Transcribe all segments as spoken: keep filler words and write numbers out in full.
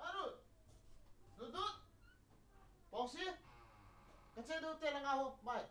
Arut! Dudut! Pongsi! Kache du te langa ho, mai.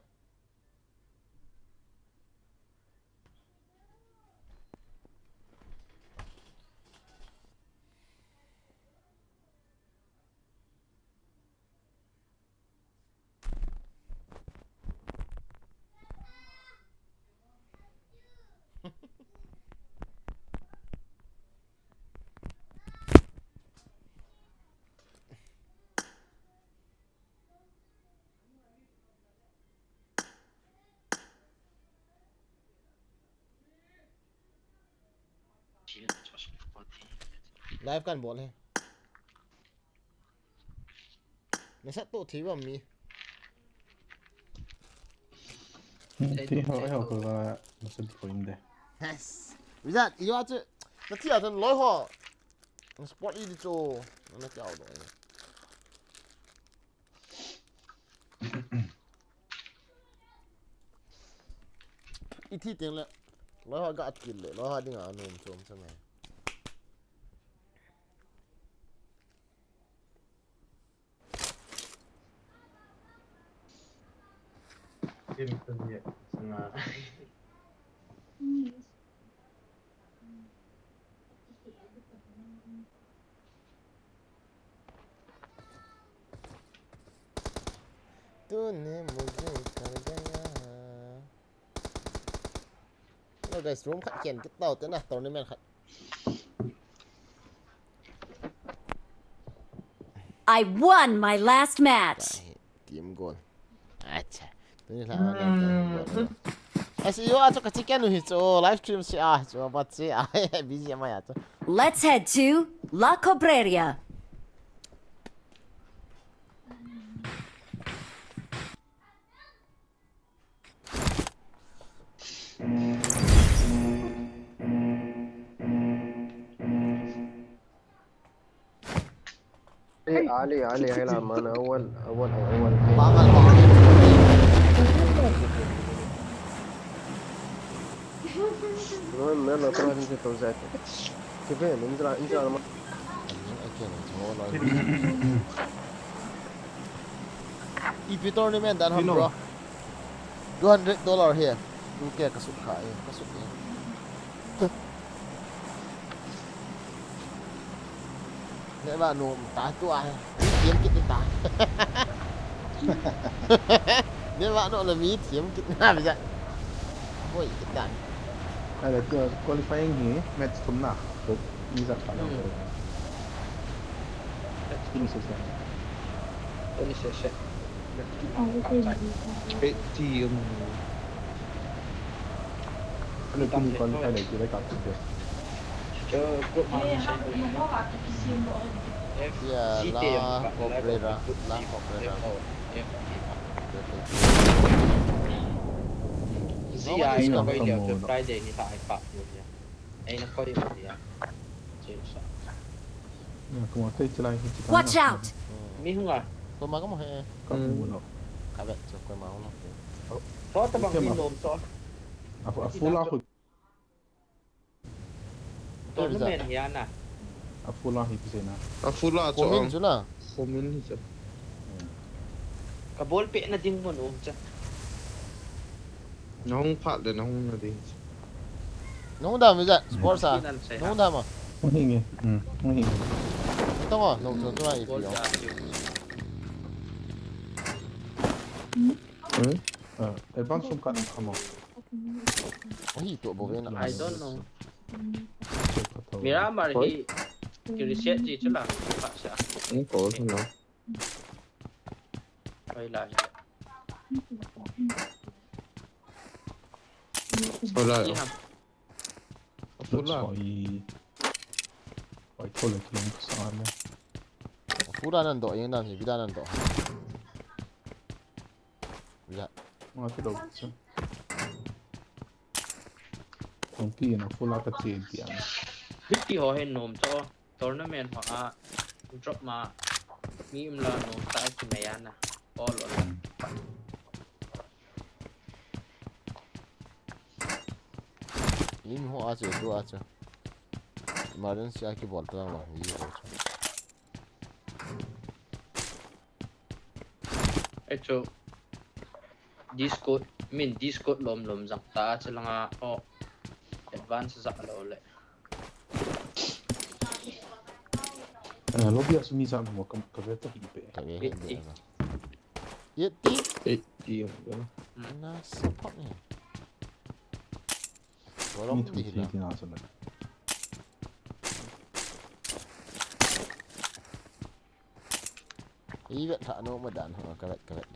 Live kan bol e. Nasat to thi bam mi. Thi ho, ho ko la nasat to inde. Yes. Wizard, yo achu. Na thi a tan loi ho. Spot i di chu. Na thi a loi. I thi teng le. Loi ho ga at kil le. Loi ho ding a nom chom chom e. तूने मुझे कर गया। Hello guys, room khat khen kit tau te na, tournament khat. I won my last match. Team goal. Acha. Tuni la, la, team goal. Asi yo acho ka chicken hi cho live stream si a cho ba si a busy ma ya cho. Let's head to La Cobreria. ए, आली, आली, आली, मन अव्वल, अव्वल, अव्वल। पागल, पागल। मैं, मैं लोग तो इनसे तो जाते। कितने, इंजरा, इंजरा, Ipi tournament dan ham, bro? Two hundred dollar here. Two K kasut kha e, kasut e. Neba nom ta tua he. Thiam kit ta. Neba nom la mi thiam kit na bi ja. Hoi kit ta. Ala tua qualifying hi match thum na. Ni za pa na. Finish session. Finish session. Eighty, um, Ano pini qualify na ito, like, ako. Group ma. Yeah, la Cabrera, la Cabrera. Zia, ina koi leh Friday ni ta ai pa. Ina koi dia. Watch out! Mi hunga. Koima kamo he. Kamu lo. Kabe, so koima lo. To tabang mi nom to. Afu, afu la khu. Tournament hi ana. Afu la hi kise na. Afu la cho. Comment chu na. Comment hi cho. Ka ball pe na ding mo nom cha. Nahung phat le nahung na ding. Nahung dam ija, sports a. Nahung dam a. Hung hing e. Hung hing. Tong o, nahung chu chu a ipi o. Hmm? Ah, advance sum ka na kamo. Ahi to bo ve na. I don't know. Miramar hi ki reset ji chu la. Ka sa. Hung ko no. Hola. Hola. Hola. Kole kilom kasa le. Full a nan doh, yen dan hi, vida nan doh. Vida. Nga kilo kasa. Kong pi na full a ka che dia. Hiti ho hin nom cho. Tournament ho a drop ma mi um la nom ta ki me ya na. All on. Hmm. Lim ho a chu, tu a chu. Emergency a kibol ta lang hi ko chu. Ei chu. Discord, min Discord lom lom jang ta chu langa, oh. Advance jang lo le. Eh, lobby a sumi sa mo kam ka ve ta hi pe. Ka ve hi Eh, be eh. Ba. Ye ti. Eh, ti. Na support ni. Warom ti hila. Ti na sa na. Ivet tha no ma dan ho ka vet ka vet.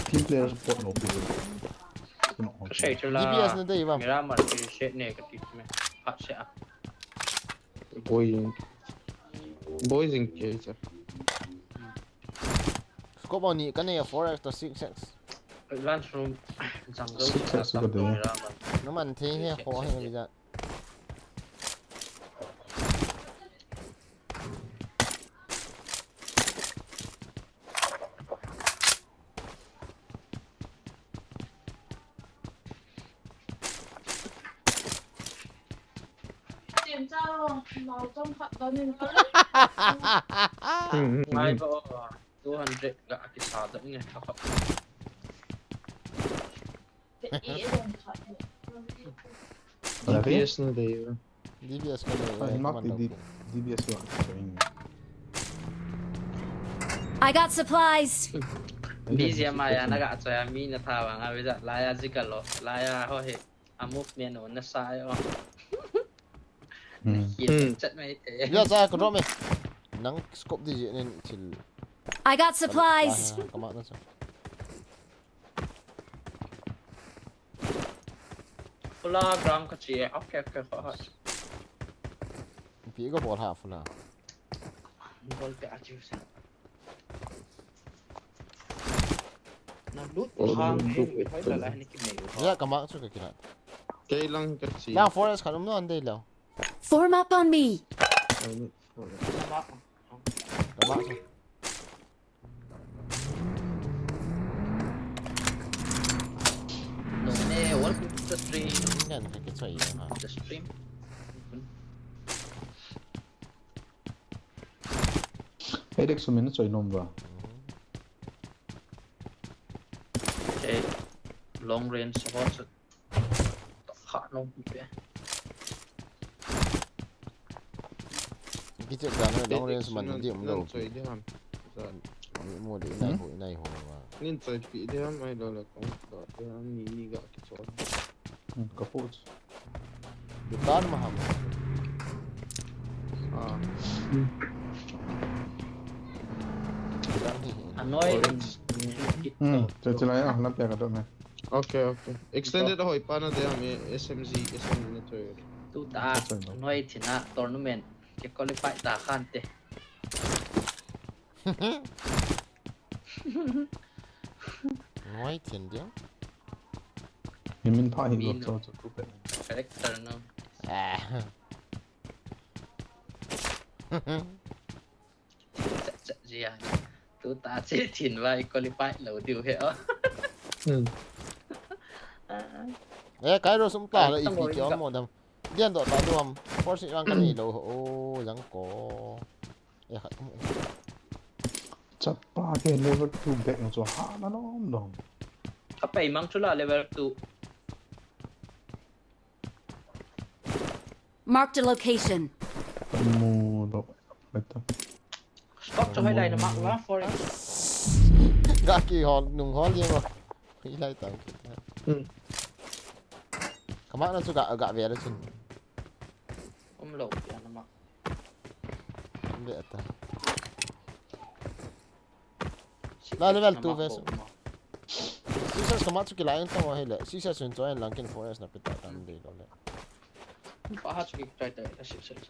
Team player support no people. No. Ka sei chu la. D B S na dei ba? Miramar ki set ne ka ti me. Phat se a. Boy in. Boys in case. Scope ni ka nei four X to six X. Lunch room. Jang do. Six X ka dei. Miramar. No man thei he ho he mi da. Mai ba, two hundred ga kisa da nge. D B S na dei. D B S ka nei. Ah, eh, mark commando. D-, D B S wa. I got supplies. Busy a maya na ga choya mi na tha wa nga visa laya jika lo. Laya ho he. A movement no na sa yo. Hmm. Chat mai te. Ya sa ko drop me. Nang scope di je nen thil. I got supplies. Ah, kama na sa. Pula gram ka chi, okay, okay, okay. Pi ko bol ha pula. Bol pe a chiu sa. Na lut hang he, hoi la la ni ki me. Ya ka ma chu ka kila. Kei lang ka chi. La forest khan um no an dei lo. Form up on me. Ai ni forest. Ka ma chu. Nong ne, welcome to the stream. Ngan ka ke choi ha. The stream. Edek sumin choi nom ba. Okay. Long range ho chu. Kha no pi pe. Kiche ka na long range man di um lo. Choi di ham. Mi mo di nai ho, nai ho ma. Nin choi pi di ham ai lo la kong. Ba di ham ni ni ga ki choi. Hmm, ka po. Dukan ma ham. Ah. Dukan hi. Anoi. Hmm, choi choi la ya, lam pe ka do me. Okay, okay. Extended hoi pa na de ami S M G, S M G na choi. Tu ta, noi thina tournament ke qualify ta khan te. Noi thin dia. Min pha hi lo cho cho tu pe. Character no. Ah. Cha, cha, jia. Tu ta che thin vai qualify lo diu he o. Hmm. Eh, kai ro sum ta la ipi ki on mo dam. Dian do ta duam. Force rang kan ni lo. O, jang ko. Eh, khat mo. Chapa ke level two back no cho ha na nom nom. Ka pai mang chu la level two. Marked a location. Mu do. Beto. Stop cho hai lai na mark la forest. Ga ki hol, nung hol ye ba. Ki lai ta. Hmm. Ka mark na chu ga, ga ve la chun. Um lo ya na mark. Um ve ta. La level two vest. Six S kama chu kilai ang tamo hile. Six S in choi lang kin four S na pita tam dei lo le. Pa ha chu ki try try ta six S.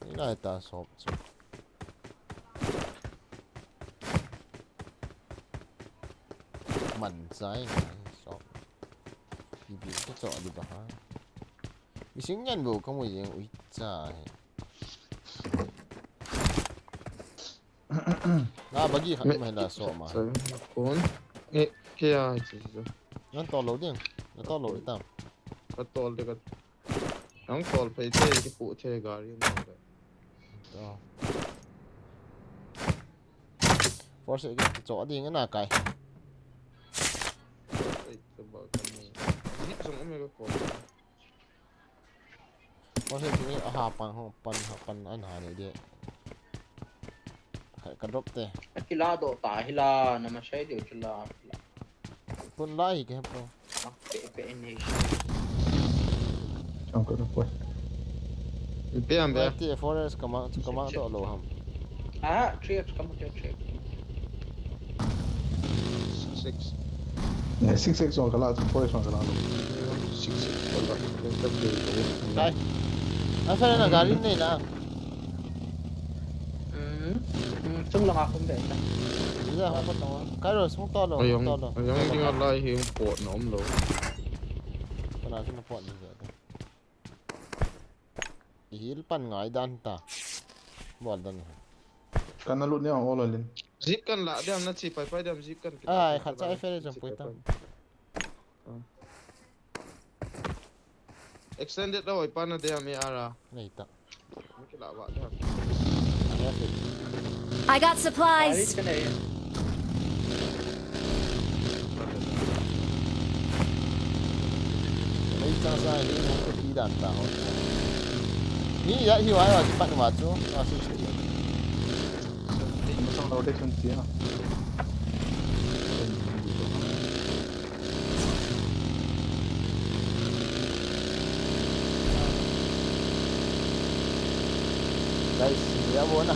Ni lai ta sop chu. Man sai ngai sop. Ki bi ko cho di ba ha. Mising yan bo ka mo yeng ui cha he. Na bagi khat ma hila so ma. Sorry. Kon. Eh, kya hai chi. Nan tol lo ding. Na tol lo tam. Ka tol de ka. Nang tol phei te ki pu the gari mo de. To. Force ke cho ding na kai. Ei, to ba ka ni. Ni jong me ka ko. Ko se ni a ha pan ho pan ha pan an ha ni de. Hai ka drop te. Akila do ta hila na ma sai de chula. Pun la hi ke po. Pe pe ni. Chong ko po. Pe am be. Ti forest kama kama do lo ham. Ah, three X kama three X. Six. Yeah, six X on kala, four X on kala. Six X on kala. Kai. Asa na gari nei na. Hmm. Hmm, chung lang akong beta. Ila, ako to. Kairos, mo tolo, mo tolo. Ayong, ayong ding alai hi yung pot na umlo. Kana sino pot ni beta. Ihil pan ngai dan ta. Bol dan. Kana lut ni ang olo lin. Jeep kan la diam na chi pai pai diam jeep kan. Ai, khat chai fere jong pui tam. Extended lo oi pa na diam e ara. Nei ta. Kila wa diam. Ani ase. I got supplies. Ari ka nei. Ei, sa, sa, hi, no, ko ti dan ta, ho. Ni, ya, hi, wa, wa, pat, wa, chu, wa, chu, chu. Masang rotation siya. Guys, ya bo na.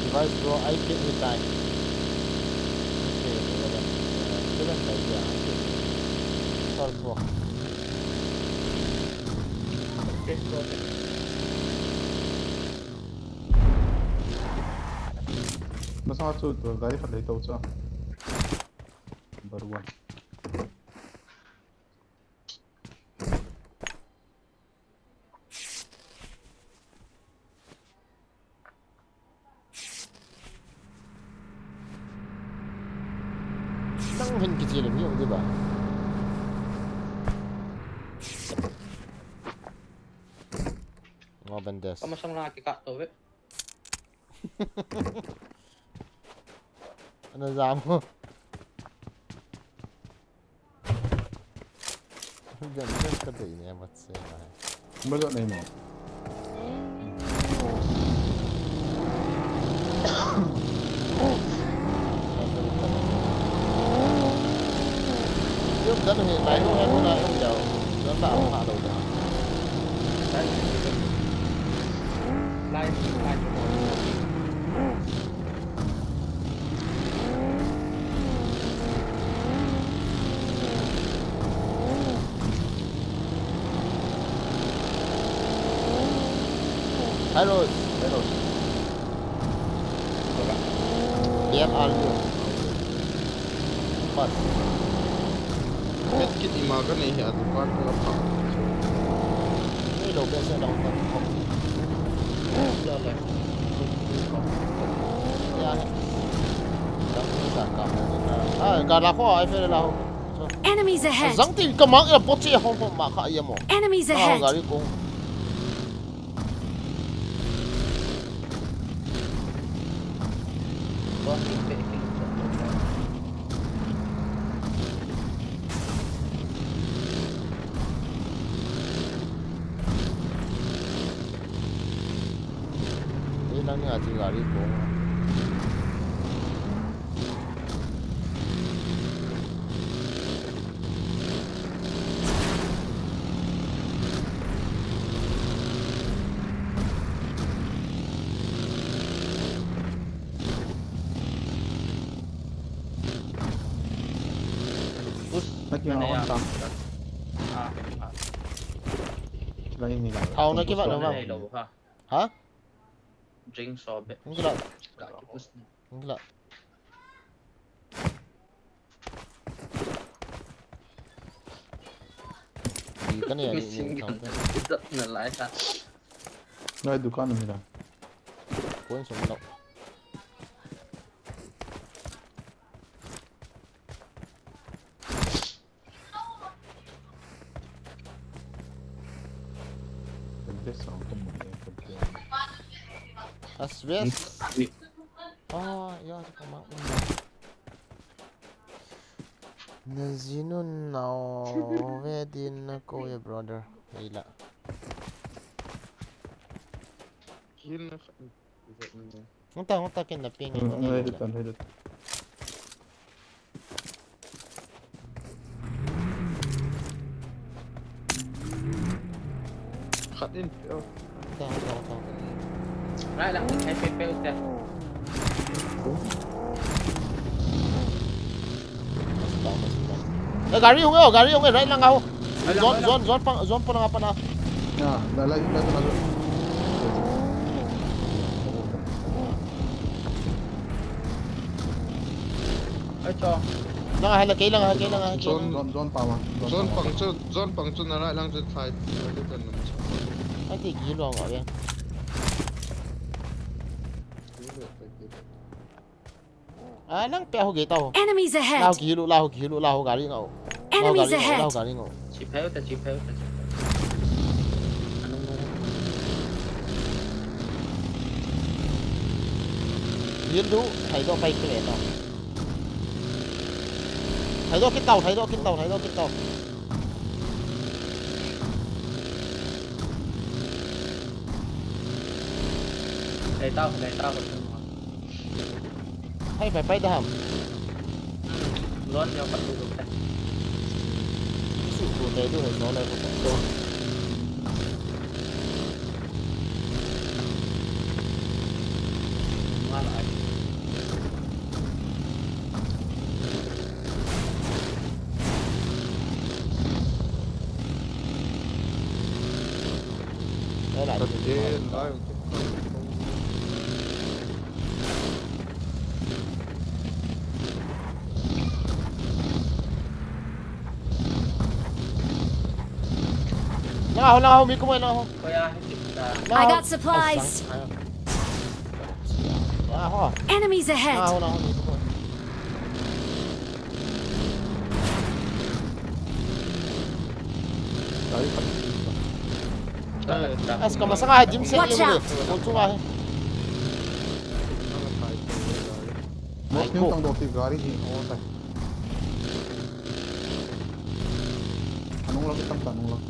Device bro, I can hit time. Okay, seven five ya. Sorry bro. Okay, bro. Masang chu tu gari khat lei to cha. Number one. Nang hin kichi le mi um di ba. Ngo ben des. Kamasang la ki ka to ve. Ana jam ho. Jam jam ka dei ne mat se na. Ba jam nei mo. Yom dan he lai ho he ho na yom jao. Jom ta ho ha lo da. Lai lai. Hello, hello. Where are you? Pas. Medkit ima ka nei hi a dukan ka pha. Nei lo be se dong ta. Ya le. Ya he. Dang ni sa ka. Ah, ka la ko ai fe la ho. Enemies ahead! Jang ti ka mang ya po chi hom hom ma kha ya mo. Enemies ahead! Gari kong. Ei lang ni a chi gari kong. Kya on ta? Thao na kivat lou vang. Ha? Drink sobe. Hung kilah. Hung kilah. Di ka ne, ni, ni, thao ka. Isak na lai ta. Ngai dukan ni la. Point som lou. Asbest. Ah, ya, kama. Na jinun nao ve din na ko ye brother. Hei la. Kin na kha-, Hung ta, hung ta, ken na ping. Hmm, hung ta, hung ta. Khat in, oh. Hung ta, hung ta, hung ta. Rai lang, hai pe pe uste. Eh, gari hung e, gari hung e, right lang aho. Zone, zone, zone pang, zone pang apa na? Ya, dah lagi, dah lagi. Ai cho. Lang aho, kei lang aho, kei lang aho, kei lang. Zone, zone, zone pang ma. Zone pang chu, zone pang chu na right lang chu thai. Ai ti gi lo nga ya. Ah, nang pe ho ge tao. Enemies ahead! Lau ki hilu, lau ki hilu, lau gari ngau. Enemies ahead! Lau gari ngau. Chi pheu ta, chi pheu ta, chi pheu. Anung nung. Hilu, thai do pai kile tao. Thai do kit tao, thai do kit tao, thai do kit tao. Thai tao, thai tao. Hai pai pai da ham. Lon yo pat tu ta. Su tu te du hai so lai ko ko. Ngal ai. Hai la. Pathen lai. Lang aho, lang aho, mi kumoi lang aho. I got supplies. Lang aho. Enemies ahead. Lang aho, lang aho, mi kumoi. As ka masanga hai, gym se. Watch out. Kol chunga hai. Mos niu tang do ti gari hi o tai. Anung lang tam ta nung lang.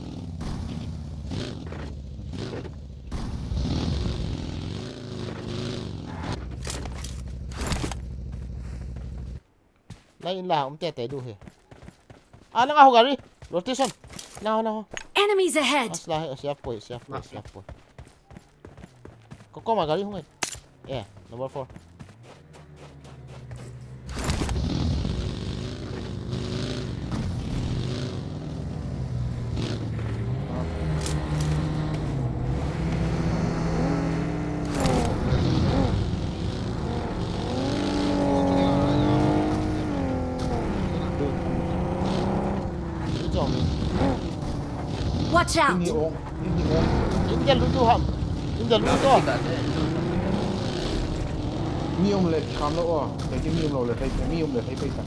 Lai in la um te te du hi. Ah, lang aho gari. Rotation. Lang aho, lang aho. Enemies ahead! As la hi, as ya poi, as ya poi, as ya poi. Ko ko ma gari hung ai. Eh, number four. Watch out! India lutu ham. India lutu. Mi um le kham lo o. Te ki mi um lo le thei, mi um le thei pei ta.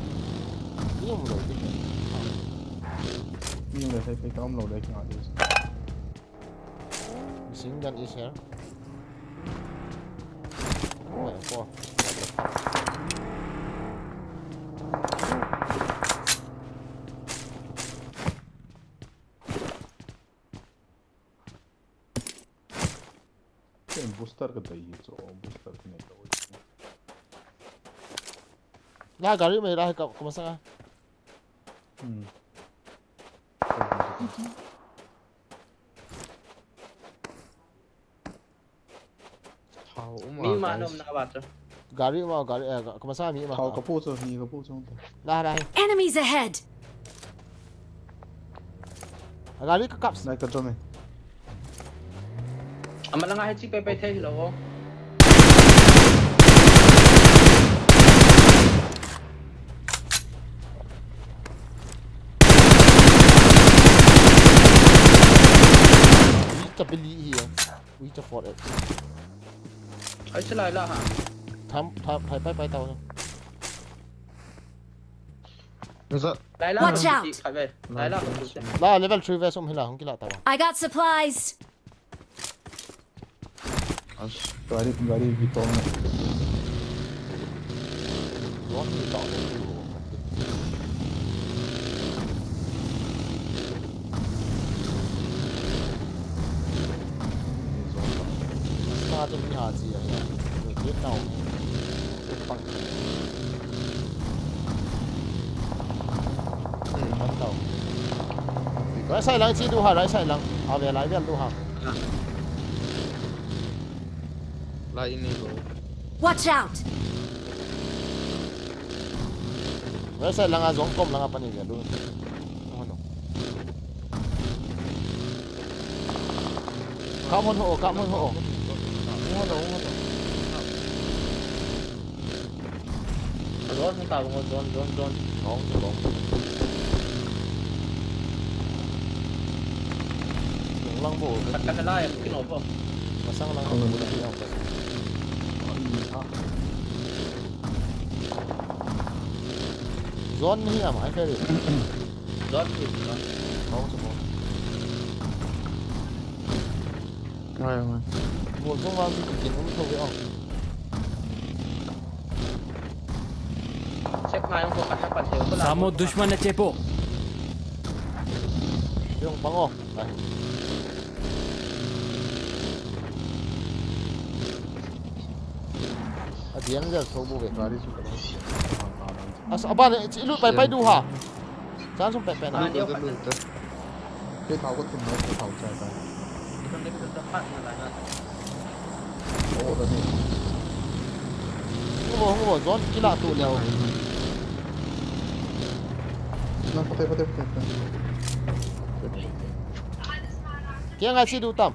Mi um lo. Mi um le thei pei ta, um lo le ki nga di. Machine gun is here. Oh, po. Ken booster ka dei hi chu, booster ka nei lo. La gari mai la ka, ka masanga. Hmm. Thao um a, mi ma guys. Nom na ba chu. Gari ma, gari, eh, ka masanga mi ma. Thao ka pu chu, ni ka pu chu. La, la. Enemies ahead! Agari ka kap. Nai ka jom e. Ama langa hiche pai pai thei lou. Ui, cha bili hi. Ui, cha four X. Ai, cha lai la ha. Tham, tham, thai pai pai tao. Is that? Lai la. Watch out! Thai ve. Lai la. La, level three ve sum hila hung kila tao. I got supplies. As, gari, gari vi to na. Ron vi to na. Start mi ha ji ya. Ni nau. Pang. Hmm. Pang tau. Right side lang chi du ha, right side lang. A ve lai vel du ha. Lai in ni lo. Watch out! Right side langa jong kom langa pani ve lu. Ano? Come on ho, come on ho. Ano, ano? Zone, zone, zone, zone, zone. Zone, zone. Lang bo. Khat khat lai, kino bo. Masang lang bo. Zone ni am, ai kare. Zone ni, zone. Zone, zone. Ngai, ngai. Bol jong vang si kin um tho ve ong. Check ngai ong ko khat na pat thei ko la. Samo dushman na chepo. Jong bang o. Ngai. A diang jal tho bo ve. Gari su ka. As, aban, i lut pai pai du ha. Chan sum pai pai na. Lut ta, lut ta. Ke thau ko thum na, ke thau chai ta. Oh, da ni. Hung bo, hung bo, zone kila tu leo. Na, pate, pate, pate, pate. Kya ngai si du tam.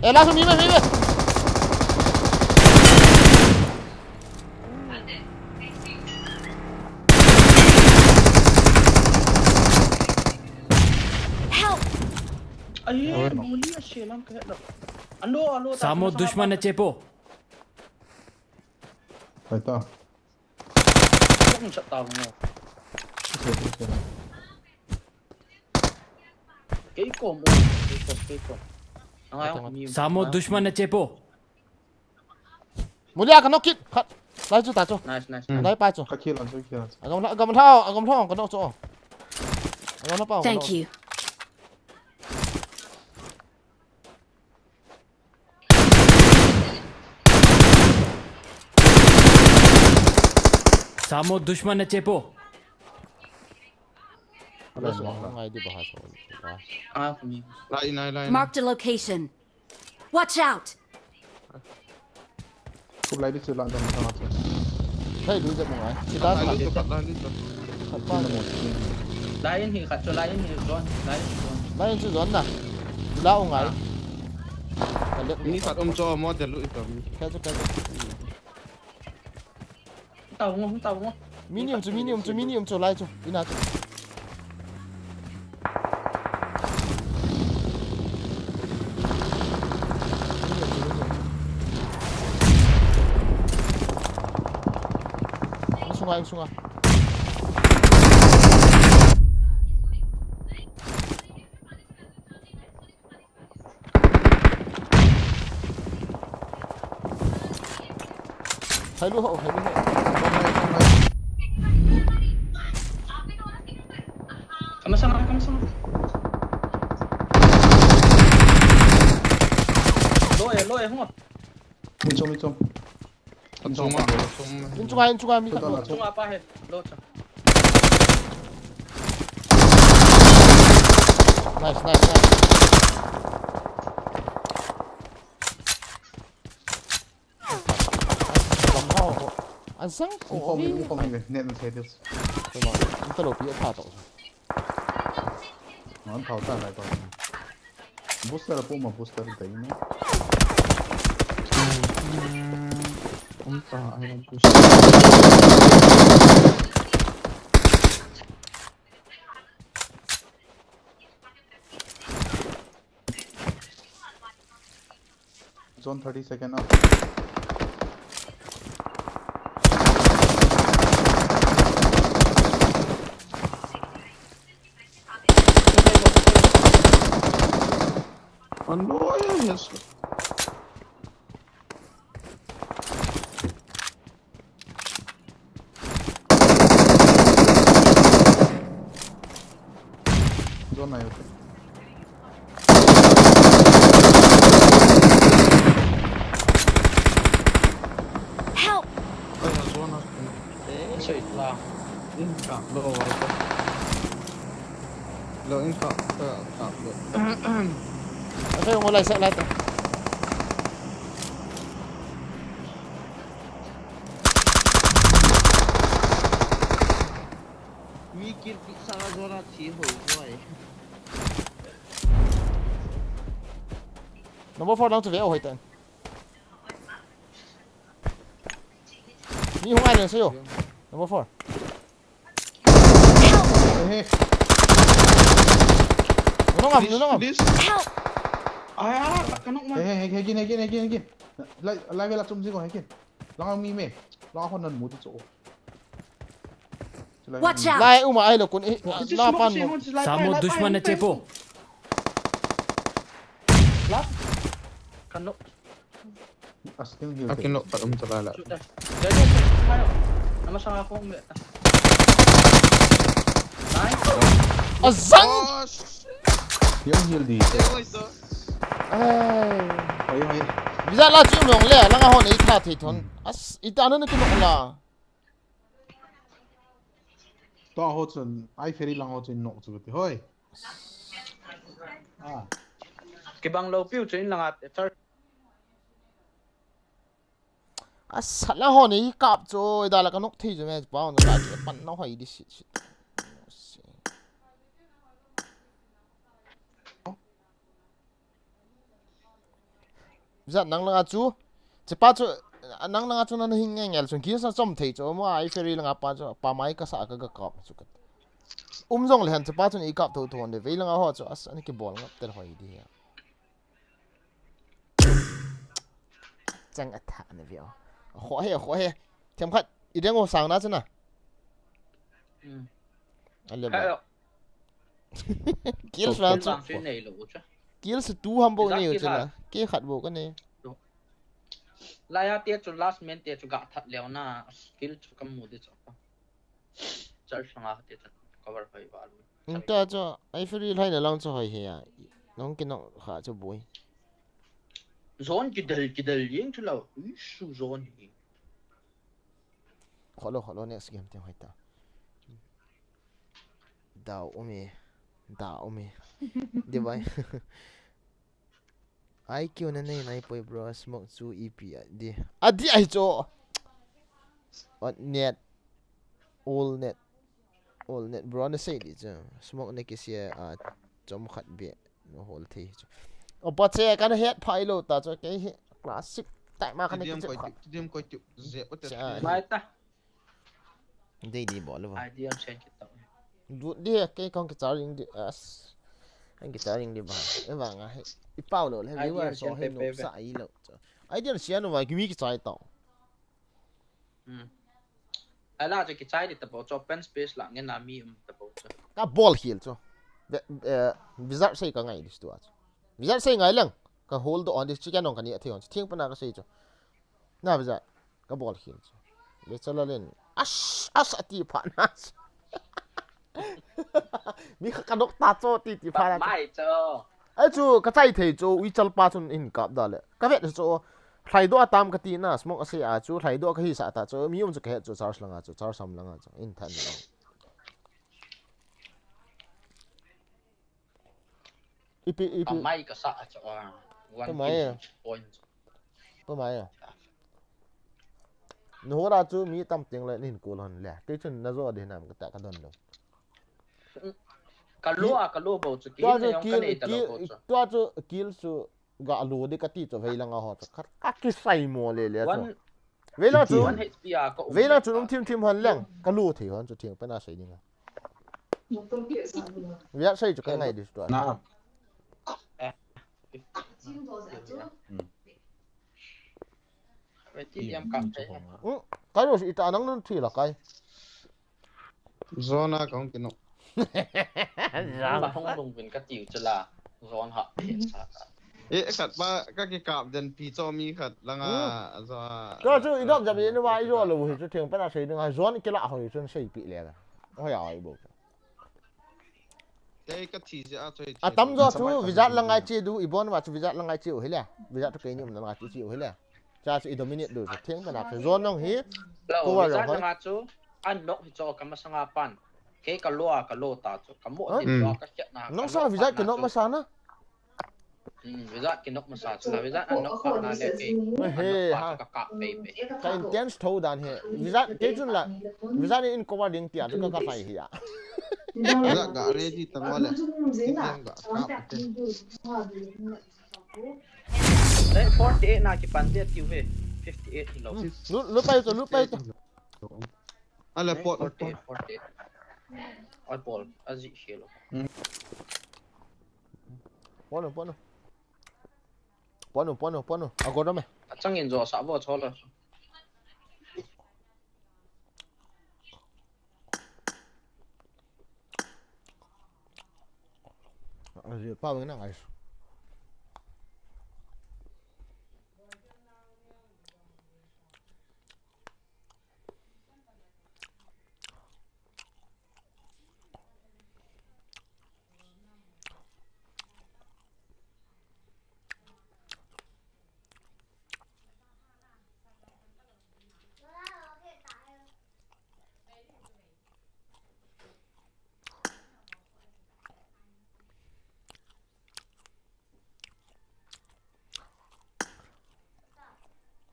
Eh, langsung mime, mime. Help! Aye, muli a shelam ka hello. Alo, alo, ta, Samo sama, dushman sama. Na chepo. Pai ta. Kung sa tao mo. Okay, okay. Kei ko mo, kei ko, kei ko. Ang ayaw ko niyo. Samo dushman na chepo. Muli a ka knock kit. Khat. Lai chu ta chu. Nice, nice. Hmm. Lai pa chu. Ka kill an chu, kill an chu. Agam la, agam la, agam la ka knock chu. Agam la pa. Thank you. Samo dushman na chepo. Ngai di bahasa. Ah, kami. Lai, lai, lai. Marked a location. Watch out! Kup lai di chu la dam dam chu. Thei lui jep ngai. Sida lai lui chu, lai lui chu. Khat pa. Lai in hi khat chu, lai in hi zone, lai in zone. Lai in chu zone na. La u ngai. Ka lek ni khat um chu mo de lui chu. Kya chu, kya chu. Tao ngo, tao ngo. Mini um chu, mini um chu, mini um chu, lai chu. Ina chu. Sunga, sunga. Hai lu ho, hai lu ho. Kamasang, kamasang. Lo e, lo e, hung. Michong, michong. Achunga, achunga. Inchunga, inchunga, mi khat. Achunga pa he. Lo cha. Nice, nice, nice. Sang ko. Umkhom in, umkhom in, net na se dis. Ko ma, umta lo pi a tha to. Non thau ta lai to. Booster po ma booster dai na. Umta ai booster. Zone thirty second up. Oh no, yes. Zone na yo. Help! Ay, na zone na. Eh, sa itla. Inka, lo, lo, inka, ka, ka, lo. Ate, yung wala isa lahat. Mi kill pizza la zona thi ho hoi. Number four lang chu ve o hoi tan. Mi hung ai len sayo. Number four. Hey, hey. Nunung am, nunung am. This, this. Help! Aya, kanok man. Hey, hey, hey, hey, kin, hey, kin, hey, kin, hey, kin. Lai, lai vela chum jing o, hey, kin. Langa mi me. Langa hon nan mu ti cho. Watch out! Lai uma ai lo kun, eh, la pan mo. Samo dushman na chepo. Lap. Kano. Asking you. Akin lo, pat um chala la. Chuta. Jai, jai, jai, jai. Nama sanga kong me. Nice. Azang! Oh, shit. Yung heal di. Eh, oi, so. Ai. Oi, oi. Visa la chu mong le, langa hon ei tha thei thon. As, ita na na kinok la. To ho chun, ai ferry lang ho chun nok chu ti hoi. Ah. Kibang lo piu chun langa char. Asa, la hon ei kap chu, ida la kanok thei chu me, pa hon la chu pan na hoi di shit shit. Zat nang langa chu. Chepa chu, nang langa chu nana hing nge ngel chun, kisa chom thei chu, mo ai ferry langa pa chu, pa mai kasa ka ga kap chu ka. Um jong le han chepa chun ei kap tho tho de, vei langa ho chu, as, ani kibol ngap tel hoi di ya. Chang a tha na veo. Ho he, ho he. Them khat, i deng o sang na chu na. Hmm. A le ba. Hello. Kill sa chu. Bang si nei lo u cha. Kill sa tu ham bo nei u cha na. Ki khat bo ka nei. Laya te chu last man te chu ga that leo na. Kill chu kam mu de chu. Charge nga te chu cover hoi ba lu. Inta chu ai free lai na lang chu hoi he ya. Nong ki nong kha chu boi. Zone kidel, kidel yeng chu lo. Ui su zone hi. Kholo, kholo, next game te hoi ta. Dau umi. Dau umi. Di bai. I Q na nei nai poi bro, smoke chu ipi a di. A di ai cho. Ot net. All net. All net bro na sei di cho. Smoke na kisia a chom khat be. No hol thei cho. O pa che kana het phai lo ta cho. Kei hi classic. Tai ma kana ki koi cho. Dim koi tu. Ze o te. Mai ta. Dei di bol lo ba. Idea send kit tau. Lut di, kei kong kichar jing di, as. Kong kichar jing di ba. E ba nga he. I pau lo le, viewer so he no sa i lo. Idea sian no ba, kimi kichai tau. Hmm. Ala cho kichai di tabo, cho open space la, ngen na mi um tabo cho. Ka bol hiel cho. Be, eh, Wizard sei ka ngai di stu a cho. Wizard sei ngai lang. Ka hold on di chicken on ka ni a thing on. Thing pa na ka sei cho. Na Wizard. Ka bol khel chu. Le chala len. As, as ati pha na. Mi kha ka nok ta cho ti ti pha na. Mai cho. Ai chu ka chai thei chu ui chal pa chun in kap da le. Ka vet chu. Hlai do atam ka ti na smoke ase a chu hlai do ka hi sa ta chu mi um chu ka het chu charge langa chu charge sam langa chu in than. Ipi, ipi. Ka mai ka sa a cha, ah, one kill point. Pa mai a. Nahora chu mi tam teng le nahin call hon le. Kei chun najo ding hinam kati ka don lou. Ka lo a, ka lo bou chu, tua kihin chu na jong ka kill, nei ta lou kill, bou chu. Tua chu kill chu ga lo ding kati chu veilang a ho chu. Ka, ka kisai mo le le chu. One, Veila chu, one H P a ka um veila le chu ka. Um thim thim hon leng. Ka lo thei hon chu theng pen a sei ding a. Via sei chu ka ngai ding chu tua. Na. Eh. Hmm. Ve ti diam kam thei. Hmm. Kai lo si ita nang nun thi la kai. Zona kong kinu. Zona. Ma hong lung vin ka tiu chu la. Zona ha. E, khat pa, ka kikap den pi cho mi khat langa, hmm. Zo a, ka chu i dom jam ni wa i zo lo hi chu theng pa na sei ding a zon kila hoi chun sei pi le. Hoi ai bo. Kei ka thi je a choi. A tam zo chu visa la ngai chi du i bon wa chu visa la ngai chi u hi le. Visa chu kei ni um la ngai chi u hi le. Cha chu i dominate du chu theng pa na chu zon nong hi. Lo, ko wa visa hoi. Nga chu an nok hi cho ka masanga pan. Kei ka lo a ka lo ta chu ka mo. Huh? Din lo ka kya na. Nang ka sa lo visa pa ke na nok chu. Masa na. Hmm, visa kinok masa chu la, visa an nok kha na le kei. He, an nok kha ha. Chu ka kap pei pei. Ka intense tho dan he. Visa kei chun la, visa ni in cover ding tia chu ka ka sai hi a. Visa ka ready tang wa le. Visa ka kap te. Eh, forty-eight na kipan dia tiu he. Fifty-eight hi lo. Hmm, lu, lu pai to, lu pai to. Ale, eh, pot, forty-eight, pot. Forty-eight. Ai, bol, a ji khelo. Hmm. Pon o, pon o. Pon o, pon o, pon o. A go dam e. A chang in jo sa bo chol a. A ji pa weng na ngai.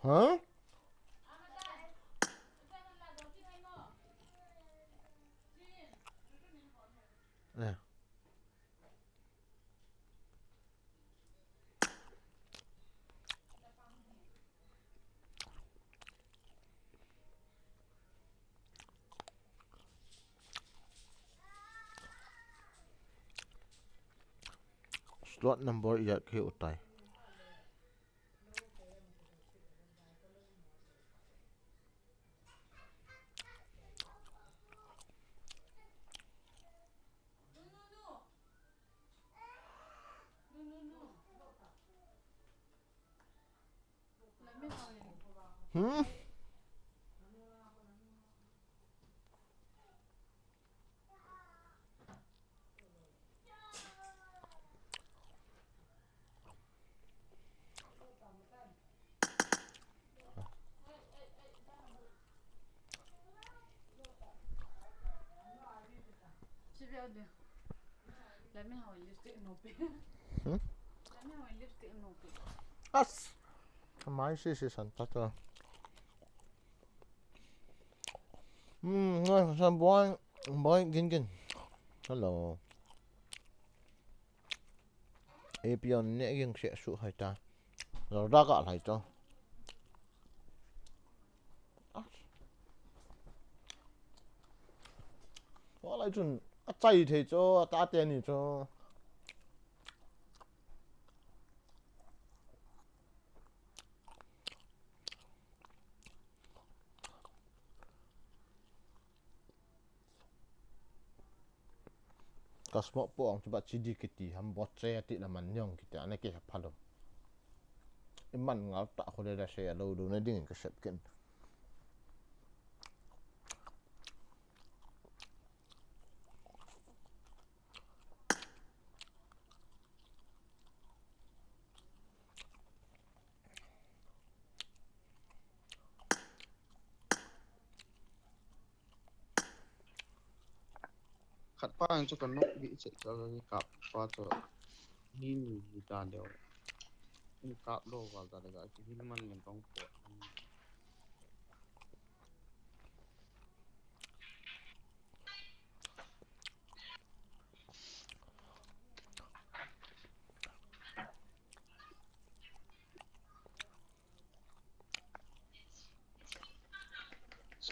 Huh? Eh. Slot number ijat khe utai. Hmm? Hmm? As. Mai si si san ta ta. Hmm, ngai san boy, boy gin gin. Hello. A P on ne ging se su hai ta. Lo da ka lai to. Wa lai chun a chai thei cho, a ta te ni cho. Ka smoke po ang chuba chidi kiti ham bot che ati la man nyong kiti ana ke phalo. Iman ngal ta khole da se lo do na ding ka sep ken. Khat pa ang chu kan nok bi che ka kap pa chu. Hin hi ta deu. Hin kap lo val ta le ga hin man men kong po.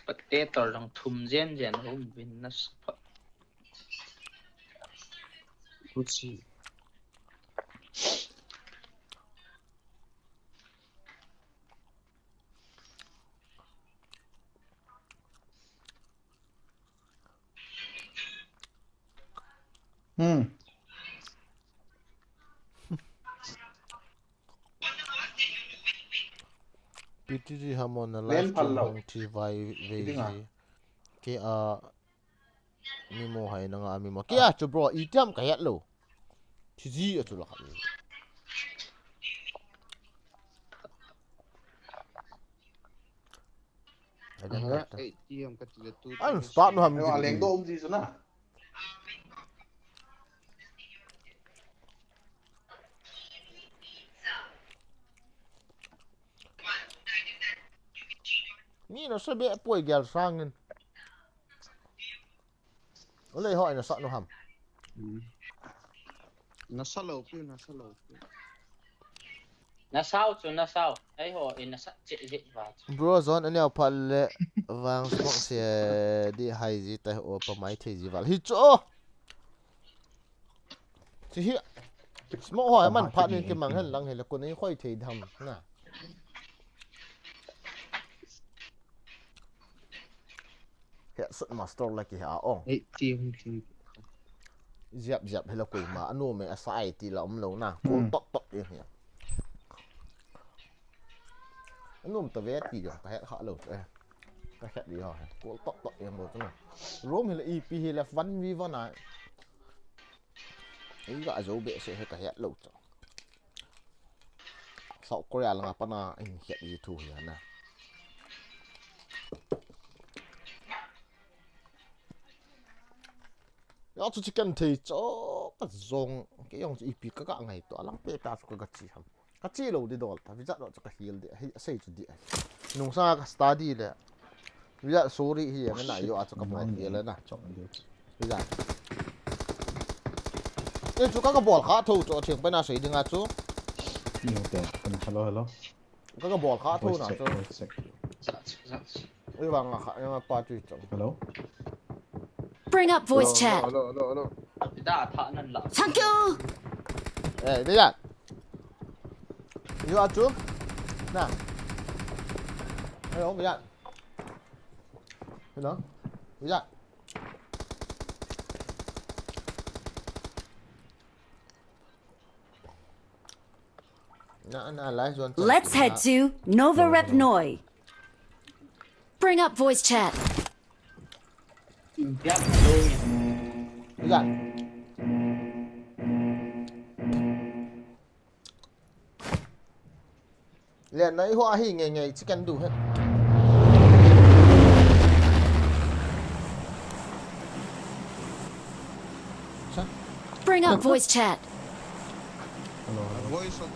Spectator jong thum jen jen um vin na support. Kuchi. Hmm. P T G hamon na live stream hong thi vai ve ji. Ke a mi mo hai na nga mi mo. Ke a chu bro, i tiam ka het lo. Thi ji a chu la kha. An start nu ham. Leng do um ji chu na. Mi na sa be poi gel sangin. Ole ho ina sa nu ham. Na sa lo pi, na sa lo pi. Na sao chu, na sao. Ei ho, i na sa che je va chu. Bro John, ania phat le vang smoke se di hai ji tai o pa mai thei ji val. Hi chu. Chi hi. Smoke ho man phat ni ti mang hen lang he le ko nei khoi thei dham na. He sut master la ki ha ong. Ei ti hung ti. Ziap ziap hela koima anu me asa ai ti la um lo na. Ko tok tok e he. Anu ta ve ti jo ka he kha lo e. Ka he di ha. Ko tok tok e mo na. Room hela ipi hela one v one a. Ei ga jo be se he ka he lo cho. South Korea langa pana in hiat ji thu hi na. Ya chu chicken thei cho ka jong ke jong chu ipi ka ga ngai to alang pe ta chu ka ga chi ham. Ka chi lo di dol ta visa lo chu ka hil di. Hei sei chu di. Nung sa ka study le. Visa sorry hi ya na yo a chu ka bol hil na. Visa. Ei chu ka ka bol kha tho chu thing pe na sei ding a chu. Ni te kan hello hello. Ka ka bol kha tho na chu. Ei vang a kha ya pa chu chu. Hello. Bring up voice chat. Hello hello hello. Da tha nan la. Thank you. Eh, Visa. Yo a chu. Na. Hello Visa. Hello. Visa. Let's head to Nova Rep Noi. Bring up voice chat. Len nai ho ahi ngei ngei chi kan du he. Bring up voice chat. Hello, hello. Voice on.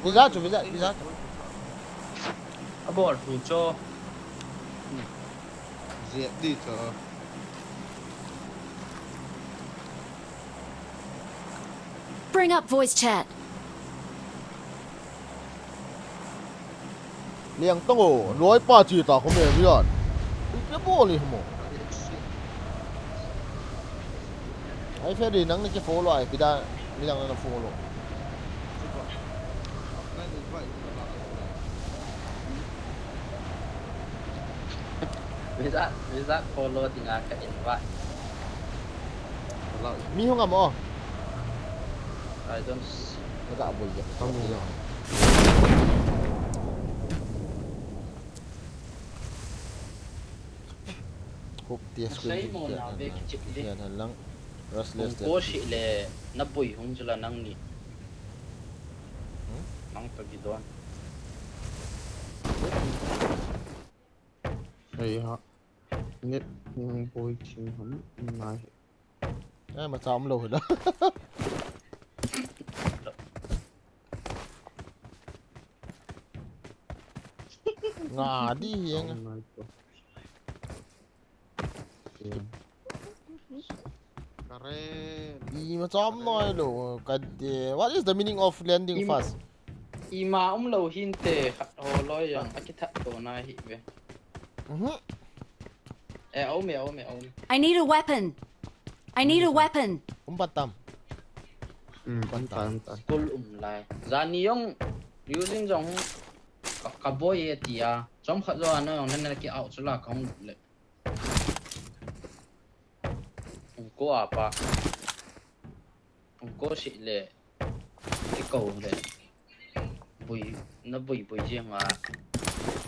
Visa chu, visa, visa chu. A bol thu cho. Zia di cho. Bring up voice chat. Liang tong o, loi pa chi ta khom e rian. Ui ke bol i mo. Ai fe di nang ni ke follow ai pida liang na follow. Visa, visa follow dinga ka invite. Mi hung amo. I don't see. Naga bol ya. Kami ya. Hope ti screen mo na be kichip le. Yan lang. Restless. Ko shi le na pui hung jula nang ni. Hmm? Nang ta gidon. Ei ha. Net hung boi thim ham nai. Ai, ma cham lo hi la. Nga di hi ang. Nai ko. Karen. I ma cham noi lo, ka de. What is the meaning of landing fast? Ima um lo hin te, ho loi yang, a kithat to na hi ve. Mhm. Eh, a um e, a um e, a um. I need a weapon. I need a weapon. Um, pan tam. Hmm, pan tam, pan. School um lai. Jani jong, Eugene jong, ka, ka boi e tia. Chomkhat jo ana jong nana ki out chu la ka hung le. Hung ko apa. Hung ko si le. Ki ko le. Bui, na bui bui jeng a.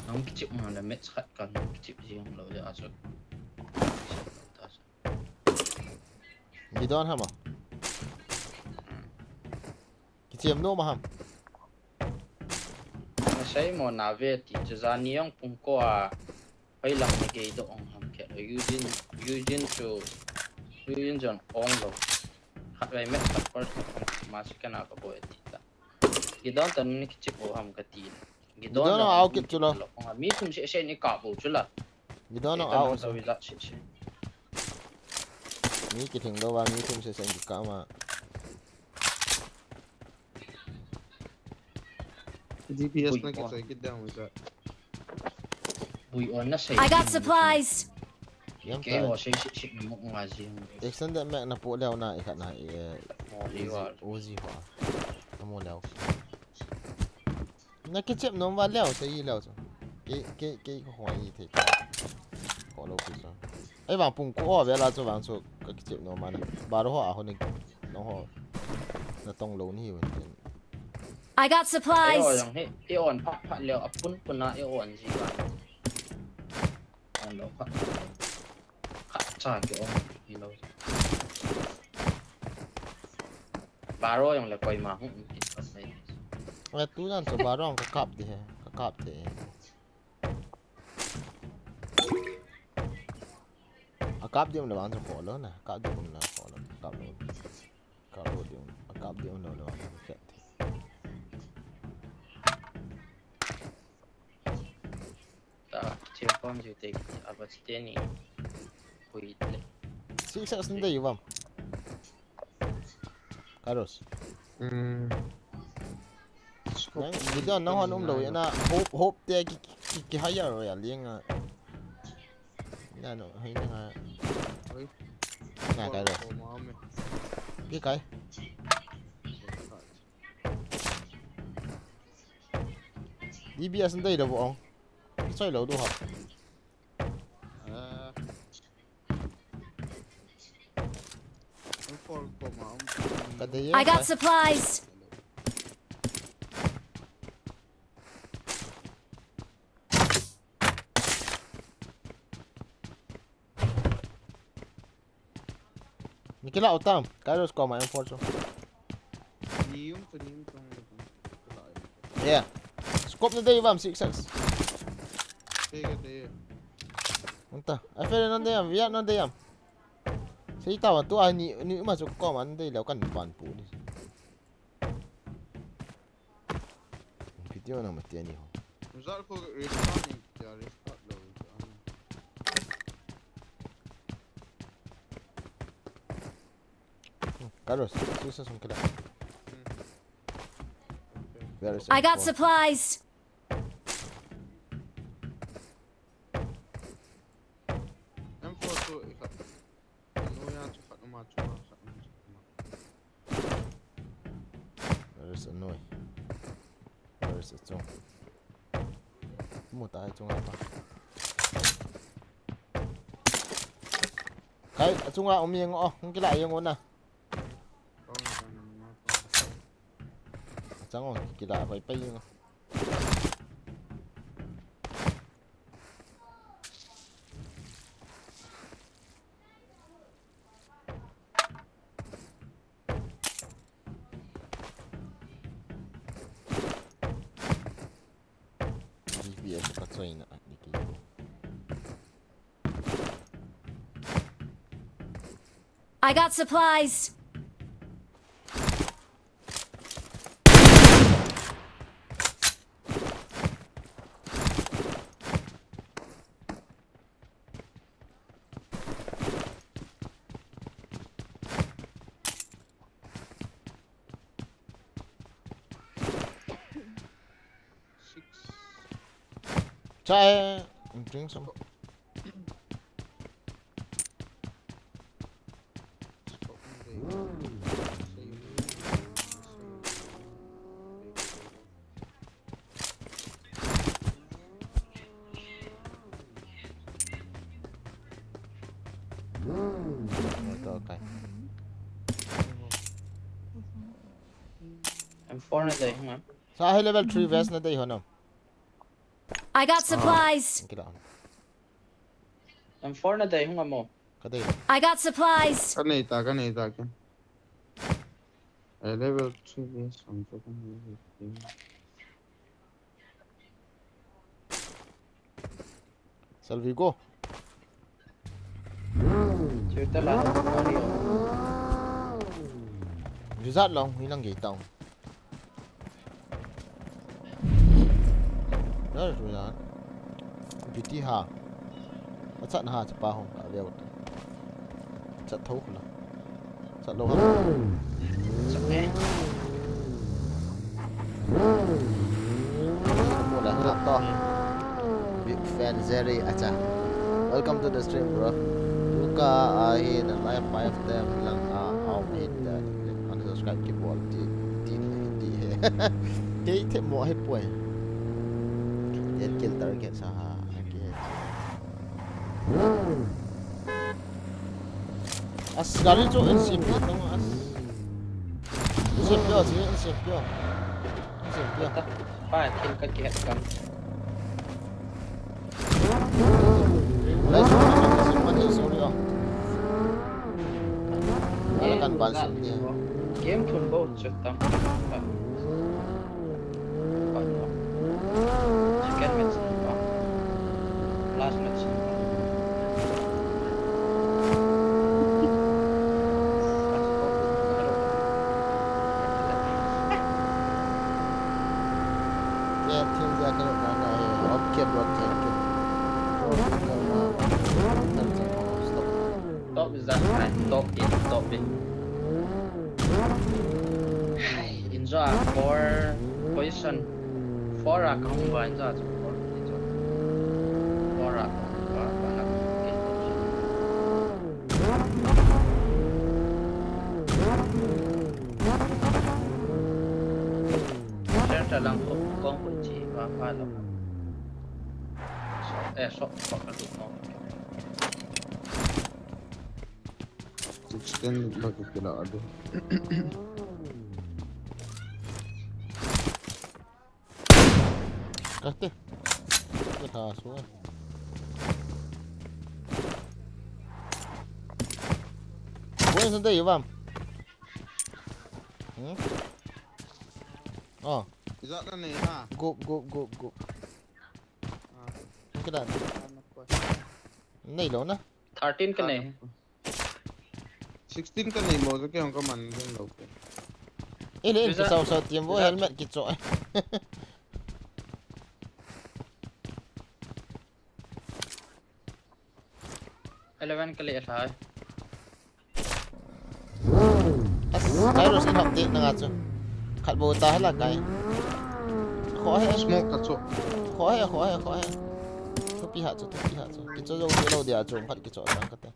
Nang kichip ma le match khat kan kichip jeng lo ja chu. Gidon ham a. Kichem nom a ham. Nasei mo na ve ti chu jani jong pung ko a. Hoi lang na gei do ong ham khe. Eugene, Eugene chu, Eugene jong ong lo. Khat vai match khat first ma si kana ka boi ti ta. Gidon tan ni kichip o ham ka ti. Gidon a out kit chu lo. Ong mi thum se se ni ka bo chu la. Gidon a out. So wi la se se. Mi kithing lo va mi thum se se ki ka ma. DPS na kisai kit dang wi sa. Bui on na sei. I got supplies. Yang Ke ho ka. sei sei sei na mo nga jing. Extended mag na po leo na ikat na eh. Mo li wa. Uzi ho. Na mo leo. Na kichem nom va leo sei leo so. Ke ke ke ko ho i te. Ko lo pi so. Ai vang pung ko o ve la so vang so ka kichem nom ma na. Ba ro ho a ho ni. No ho. Na tong lo ni wi. I got Ai o supplies. Yang he, e on phat phat leo a pun pun na e on ji wa. On lo phat. Khat cha ke on. Hi lo. Baro jong le koima hung um kit pas nei. Nga tu nan so ba rong ka kap di he, ka kap di he. A kap di um le vang so ko lo na, kap di um le ko lo, kap lo. Kap lo di um, a kap di um lo le vang so ko di. Ta che pon ju te a ba che ni. Kui le. Six X nde yuvam. Carlos. Hmm. Nang, video nang hon um lo na hope, hope te ki, ki, ki hire ro ya linga. Na no, hai na nga. Oi. Na Carlos. Ko ma me. Ki kai. D B S nde lo bo ong. Ki choi lo du ha. Ah. Ang fall ko ma, ang Ka de I got supplies. Nikila utam. Carlos ko ma M four so. Nium to nium to. Yeah. Scope na de vam six six. Pega de. Unta. A fere nan de yam, ya nan de yam. Sei tawa tu a ni ni ma so ko man de lo kan pan pu ni. Video na mati ani ho. Zal ko restart ni, ya restart lo. Carlos, six six sung kila. Where is I got M four? Supplies. M four tu ikat. Ano ya tu kat nama tu kat nama tu. Where is Anoi? Where is Achung? Mu ta Achung apa? Kai, Achung a um yeng o, hung kila yeng o na. Achang o, kila pai pai yeng o. D P S ka choi na ni ki. I got supplies. Six. Chai, drink some. M four na dei hung am. Sa hi level three vest na dei ho nam. I got supplies. Kila. M four na dei hung am mo. Ka dei. I got supplies. Ka nei ta, ka nei ta ke. A level three vest hung ta ka nei. Salvi go. Chuta la, Mario. Result long hi lang gei tau. Dah tu lah. Piti ha. Macam ha cepat hong ka veu. Chat thou kula. Chat lou ha. Chat eh. Mula ha to. Big fan Jerry acha. Welcome to the stream, bro. Luka ahi na live five them lang a au hit the unsubscribe keyboard ti ti ti he. Kei the mo he poi. Yen kill target sa ha. As, gari chu in sim pi tong as. In sim pi, in sim pi. In sim pi. Pa, thil ka kihet kam. Lai sim pi, sim pi, sorry ah. Ala kan ban sim pi. Game thum bo chu tam. Second match ni pa. Last match ni pa. Ye, team dia ka na na he. Okay, bro, thank you. Stop. Top is that time. Top in, top in. Hai, injo a four position. Four a kahung ba injo a chu four. Injo. Four a kahung ba, ba na kin position. Share ta lang ko, kong ko chi ba pa lo. So, eh, so, pa ka lu ko. Sixteen bagi kila ada. Kate. Kata suai. Bukan santai ya, Bam. Hmm? Oh. Izat na ni ha. Gup, gup, gup, gup. Ah. Kila. Nei lou na. Thirteen ka nei. Sixteen ka nei mo, kei hong ka man ding lou. Ei, ei, kisau sau tiam vo helmet kicho. Eleven ka le thai. As, Kairos in hop te na nga chu. Khat bo ta hala kai. Kho he. Smoke ka chu. Kho he, kho he, kho he. Thupi ha chu, thupi ha chu. Kicho jo ti lou dia chu, khat kicho sang ka te.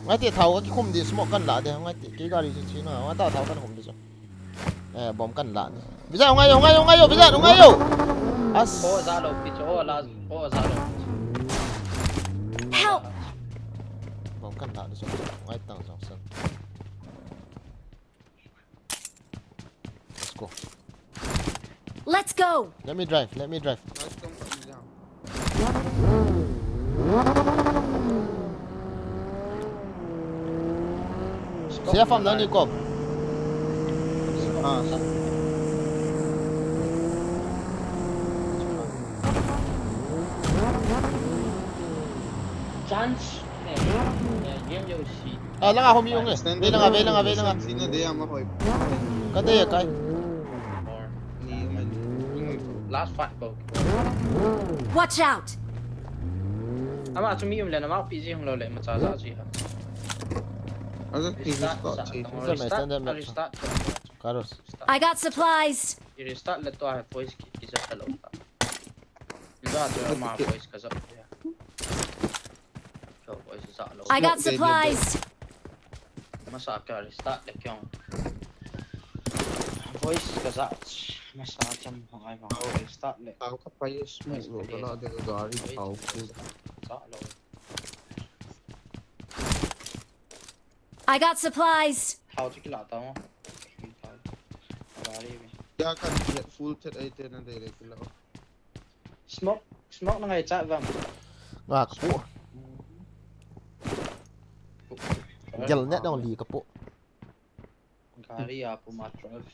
Ngai te, thao ka kikhum di, smoke kan la de, ngai te, kei gari chu china, ngai ta thao kan khum di chu. Eh, bomb kan la ni. Vijay, hung ngai yo, hung ngai yo, hung ngai yo, Vijay, hung ngai yo. As. Oh, za lo, pi cho, oh, la, oh, za lo. Help! Bomb kan la ni so, ngai tang jong san. Let's go. Let's go! Let me drive, let me drive. Sia fam nang ni kom. Ah. Chance. Eh, eh, game yo si. Ah, langa ho mi um e. Ve langa, ve langa, ve langa. Sina de ama hoi. Ka de kai. Last fight ko. Watch out! Ama chu mi um le, ama pi ji hung lou le, ma cha ja ji ha. Aza ki restart, restart, restart. Karos. I got supplies. Restart le to ha voice ki, ki ja lou ta. Ni ja to ama voice ka ja. Kyo voice ja lou. I got supplies. Masa ka restart le kyo. Voice ka ja. Masa cham hong ai vang. Start le. Thao ka pai smoke lo ka la de ka gari thao full. Sa lo. I got supplies. Thao chu kila ta mo. Gari ve. Ya kan jet full thet ai te na de le kila. Smoke, smoke na ngai cha vam. Nga ka pu. Gel net dong li ka pu. Gari a pu ma drive.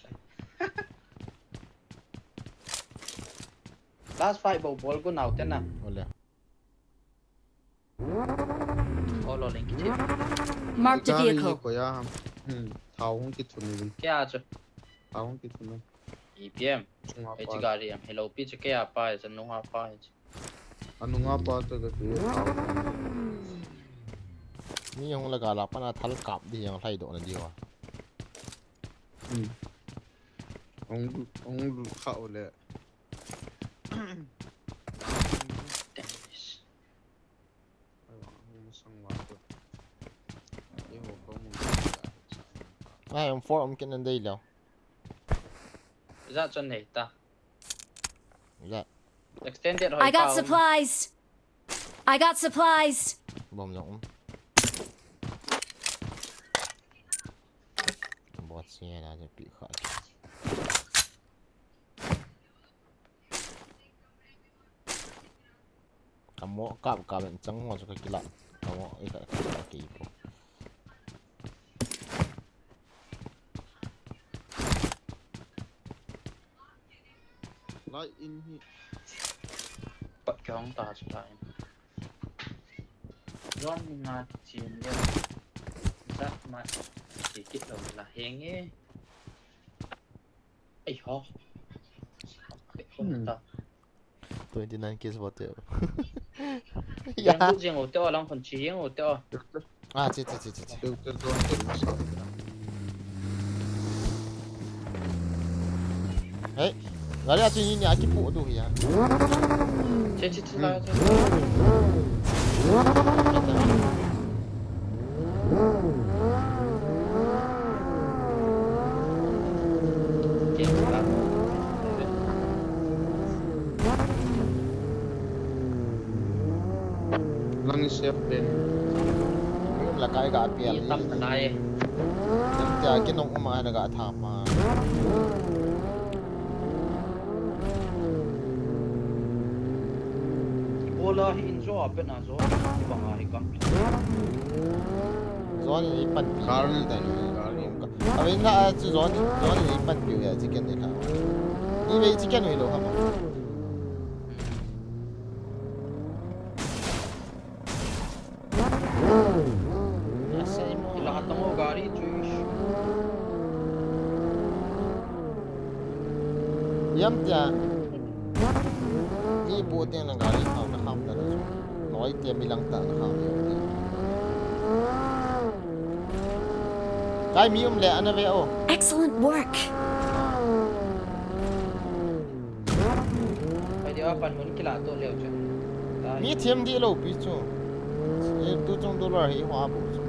Last fight bo bol go nau te na. Ole. Olo leng ki che. Marked a Gari vehicle. Ko ya ham. Hmm. Thao hung ki thun ni. Kya chu? Thao hung ki thun ni. E P M. Chunga Ei chi pa. Gari am hello pi chu kya pa chu nunga pa chu. Anunga pa to ka ki thao. Mi hung la gala pana thal kap di yang hlai do na di wa. Hmm. Hung hung lu kha ole. Ai wa hung sang wa to. Ai ho ko mu. Ai um four um kin an dei lo. Za chon nei ta. Za. Extended hoi I got pa. Supplies. I got supplies. Bom jong um. Bot si na je pi kha. Kamo kap kap en chang ho chu ka kila. Kamo i ka ka ki po. Lai in hi. Pat ka hong ta chu ta in. Zon ni nga ti chin le. Za ma ti kit lo la heng e. Ai ho. Ai ho ta. Twenty nine kills bot te. Yang bu jeng o te o lang khon chi yang o te o. Ah, chi chi chi chi. Chi. Filter zone te masa. Hey, gari a chu ni ni a ki pu du hi ya. Che che che la che. Che che la. Lang i sep pen. Room la kai ga pial. Tam na e. Tam tia ki nong uma na ga tha ma. Bola hi in jo a pen a jo. Bang a hi kam. Zon i pan pi. Kar ni Dan. kar ni. Abin na chu zon zon i pan pi ya chi ken de kha. Ni ve chi ken wi lo ha ma. Ila hatang o gari chu. Yam tia. Ni po te na gari kham na kham ta na. Noi te mi lang ta na kham yo. Kai mi um le ana ve o. Excellent work. Ai dia pan mun kila to leo chu. Mi thiam di lo pi chu. E tu chung dollar hi hua bu chu.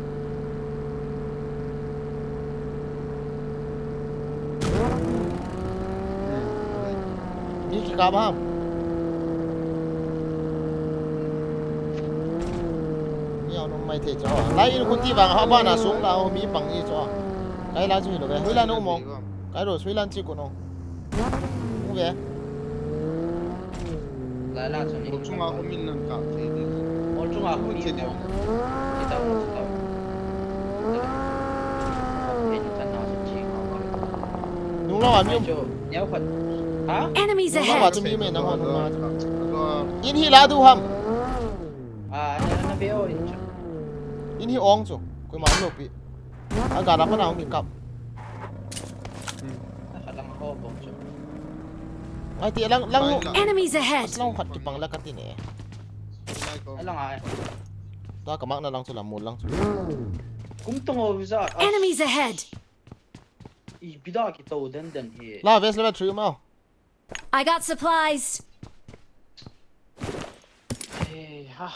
Mi ki ka bam. Mi au nom mai thei chu. Lai in khun ti vang ha ba na sung la mi pang ni chu. Kai la chu lo kai. Hui la no mo. Kai ro sui lan chi ko no. Mu ve. Lai la chu ni. Ko chunga ko min nan ka che de. Ol chunga ko ni. Kita mo kita. Ni tan na chu chi. Nung lo a mi um. Chu neo khat. Ha? Enemies Nung lo a ahead. chu mi me na ho nung lo a chu. Ajo In hi la du ham. Ah, na na veo in chu. In hi ong chu. Koima um lo pi. A ga la pa na ong ki kap. Khat lang ho bom chu. Ai ti lang lang. Ai, lang. Enemies ahead. Lang khat ki pang la ka ti ne. Lai ko. Ai lang ai. Ta ka mak na lang chu la mu lang chu. Kum tong o visa. Enemies ahead. I bida ki to den den hi. La vest level three mau. I got supplies. Hey ha.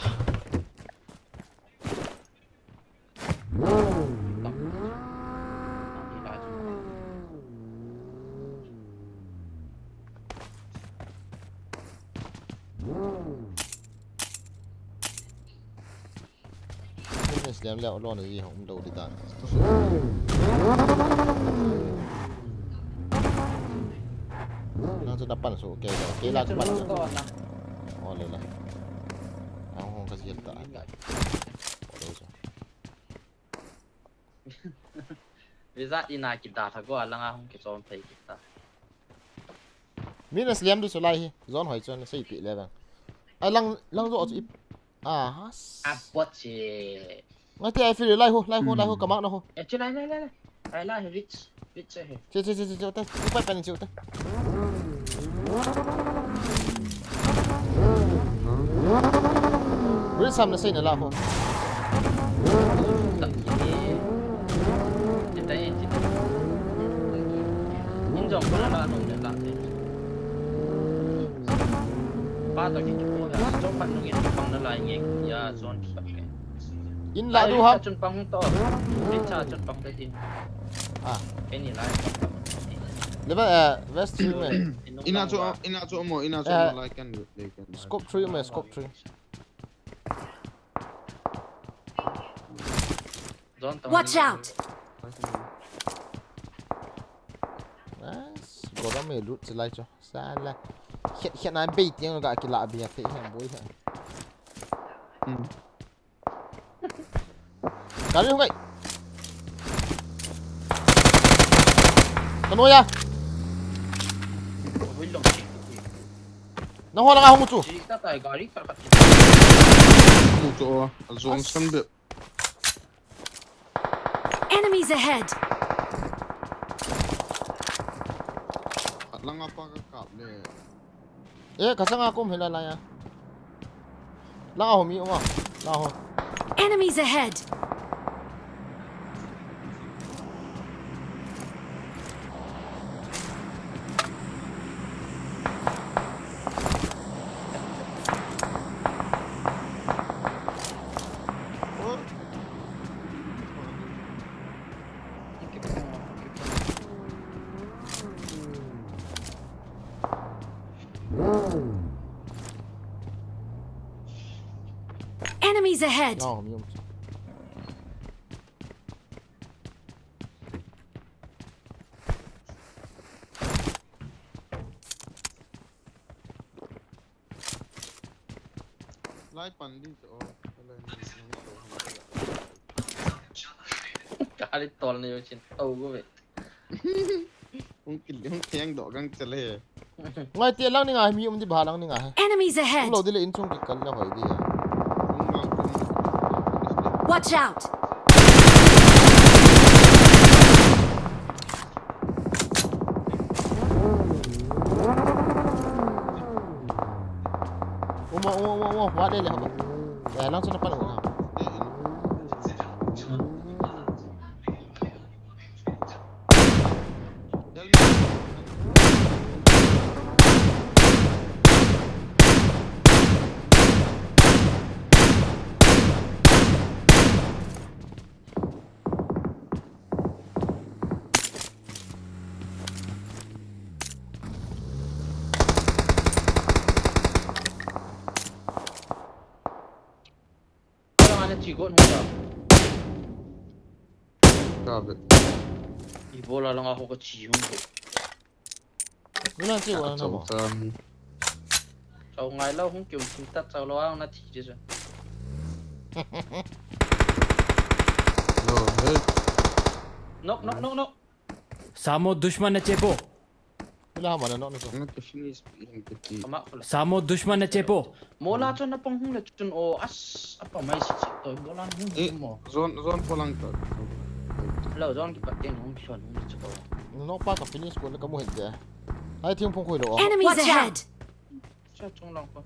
Fitness liam liam lo na ji hong um lo di dan. Nang chu na pan so ke lo, ke la chu pan. O le la. Ang hong ka ji ta. O lo so. Visa ina kita tha ko alanga hong ke chom thei kita. Min a sliam du chu lai hi. Zone hoi chu na seipeh le vang. A lang, lang zo chu ip. Ah, has. A pot che. Ngai te ai feel lai ho, lai ho, lai ho, ka mark na ho. E che lai, lai, lai, lai. Ai lai, rich, rich che he. Che, che, che, che, che, te. Upai pen che, te. Rich sam na sei na la ho. Ta che. Che ta e, che ta. In jong ko la la no le la che. Pa to ki ko ya, jong pan nung in pang na lai nge ya, zone ki pat ke. In la du ha. Chun pang to. Ri cha chun pang te tin. Ah. Ke ni lai. Level, eh, west three me. Ina chu, ina chu mo, ina chu mo, eh, like and they can. Scope three me, scope three. Zone to. Watch out! Nice. Go down me loot se lai cho. Sala. Khet, khet na bei tiang ga kila bia te he boi he. Hmm. Gari hung gai. Kano ya. Hui long. Na ho la nga hung chu. Chi ta tai gari kar khat. Hung chu. Zong san be. Enemies ahead! Langa pa ka kap le. Eh, ka sanga kum hila la ya. Langa ho mi um a. La ho. Enemies ahead! Enemies ahead! No, mi um. Lai pan di chu, o. Kali tol ni yo chin to go ve. Hung kil, hung theng doh gang chale. Ngai te lang ni ngai, mi um di ba lang ni ngai. Enemies ahead! Um lo di le in chung kikal na hoi di ya. Watch out! Uma, uma, uma, uma, wa de le haba. Ya, lang chu na pan ho na. Kala ana chi gon hung ta. Ka be. Ibola langa ho ka chi hung ko. Nuna chi gon na mo. Chau ngai lo hung kium sim ta chau lo ang na thi chi sa. No, hey. Knock, knock, knock, knock. सामो दुश्मन ने चेपो. Ila mana no no. Ang ka finish pi ang ka ti. Ama ko la. सामो दुश्मन ने चेपो. Mola chun na pang hung le chun o as apa mai si si to mola hung. Eh, mo. Zone, zone polang ka. Lo zone ki patin hung chon hung chu ko. No pa ka finish ko na ka mu het de. Ai thing phong khoi lo. Enemies ahead! Cha chung long ko.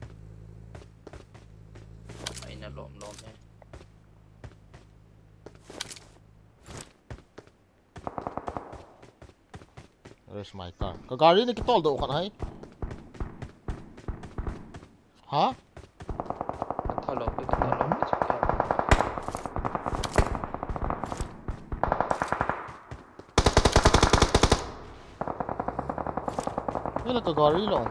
Ai na lom lom he. Where's my car? Ka gari na kitol doh khat hai. Ha? Ka thalo, ka thalo, ka thalo. Nila ka gari lo.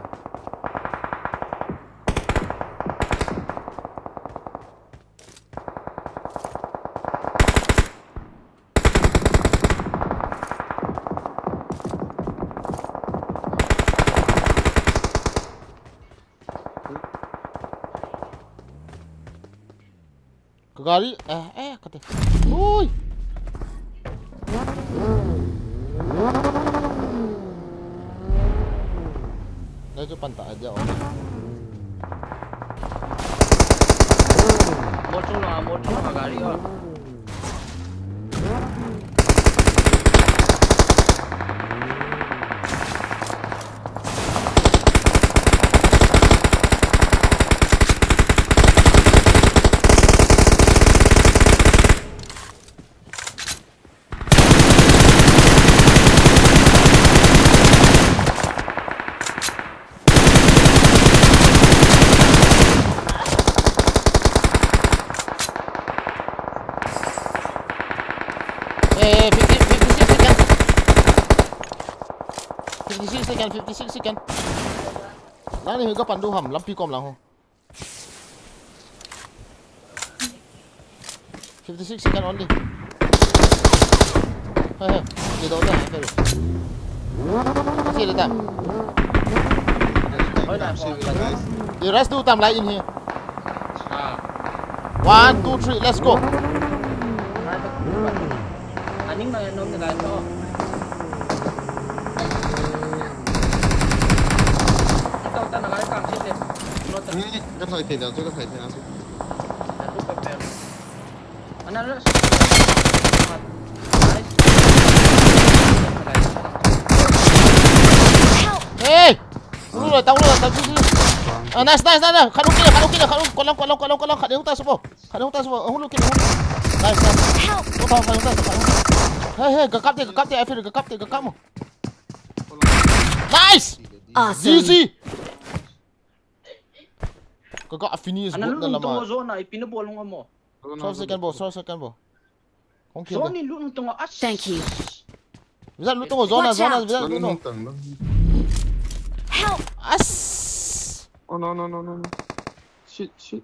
Gari, eh, eh, kate. Ui. Dai chu pan ta dia. Motor lo, motor lo, gari lo. Eh, fifty, fifty-six second. Fifty-six second, fifty-six second. Nang ni hui ka pan du ham, lampi kom lang ho. Fifty-six second only. Hey, hey. They don't have it. Kasi data. Oi, na, guys. You rest do time light in here. Ah. One, two, three, let's go. Aning na nom na to. Ikaw ta na kang sit. Ka thoi thei da, chu ka thoi thei na. Hey! Lu lo, tao lu lo, tao lu. Ah, nice, nice, nice, nice. Khat hung kile, khat hung kile, khat hung, khat hung, khat hung, khat hung, khat hung, khat hung ta supo. Khat hung ta supo, hung lu kile, hung. Nice, nice. Help! Tao, tao, khat hung ta supo, khat hung. Hey, hey, ka kap te, ka kap te, Aifil, ka kap te, ka kap mo. Nice! Awesome. G G! Ka ga finish. Ana good na lung lama. Tong zone na, ipi na bol hung amo. Twelve second ball, twelve second ball. Hung kill. Zone ni lung tong as. Thank you. Visa lung tong zone na, zone na, visa lung tong. Help! As! Oh, no, no, no, no, no. Shit, shit.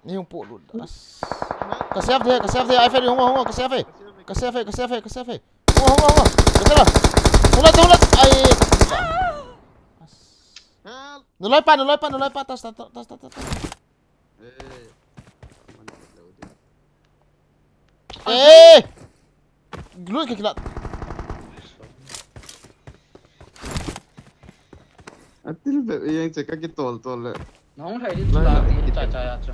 Ni hung po lut as. Ka save de, ka save de, Aifil hung, hung, ka save. Ka save, ka save, ka save. Hung, hung, hung. Ka save. Hung la, hung la. Ai. As. Help! Naloi pa, naloi pa, naloi pa, tas, tas, tas, tas, tas, tas. Eh. Eh! Lut ka kilat. Atil be yang che ka kitol tol le. Nahung lhai di chu la, cha cha ya chu.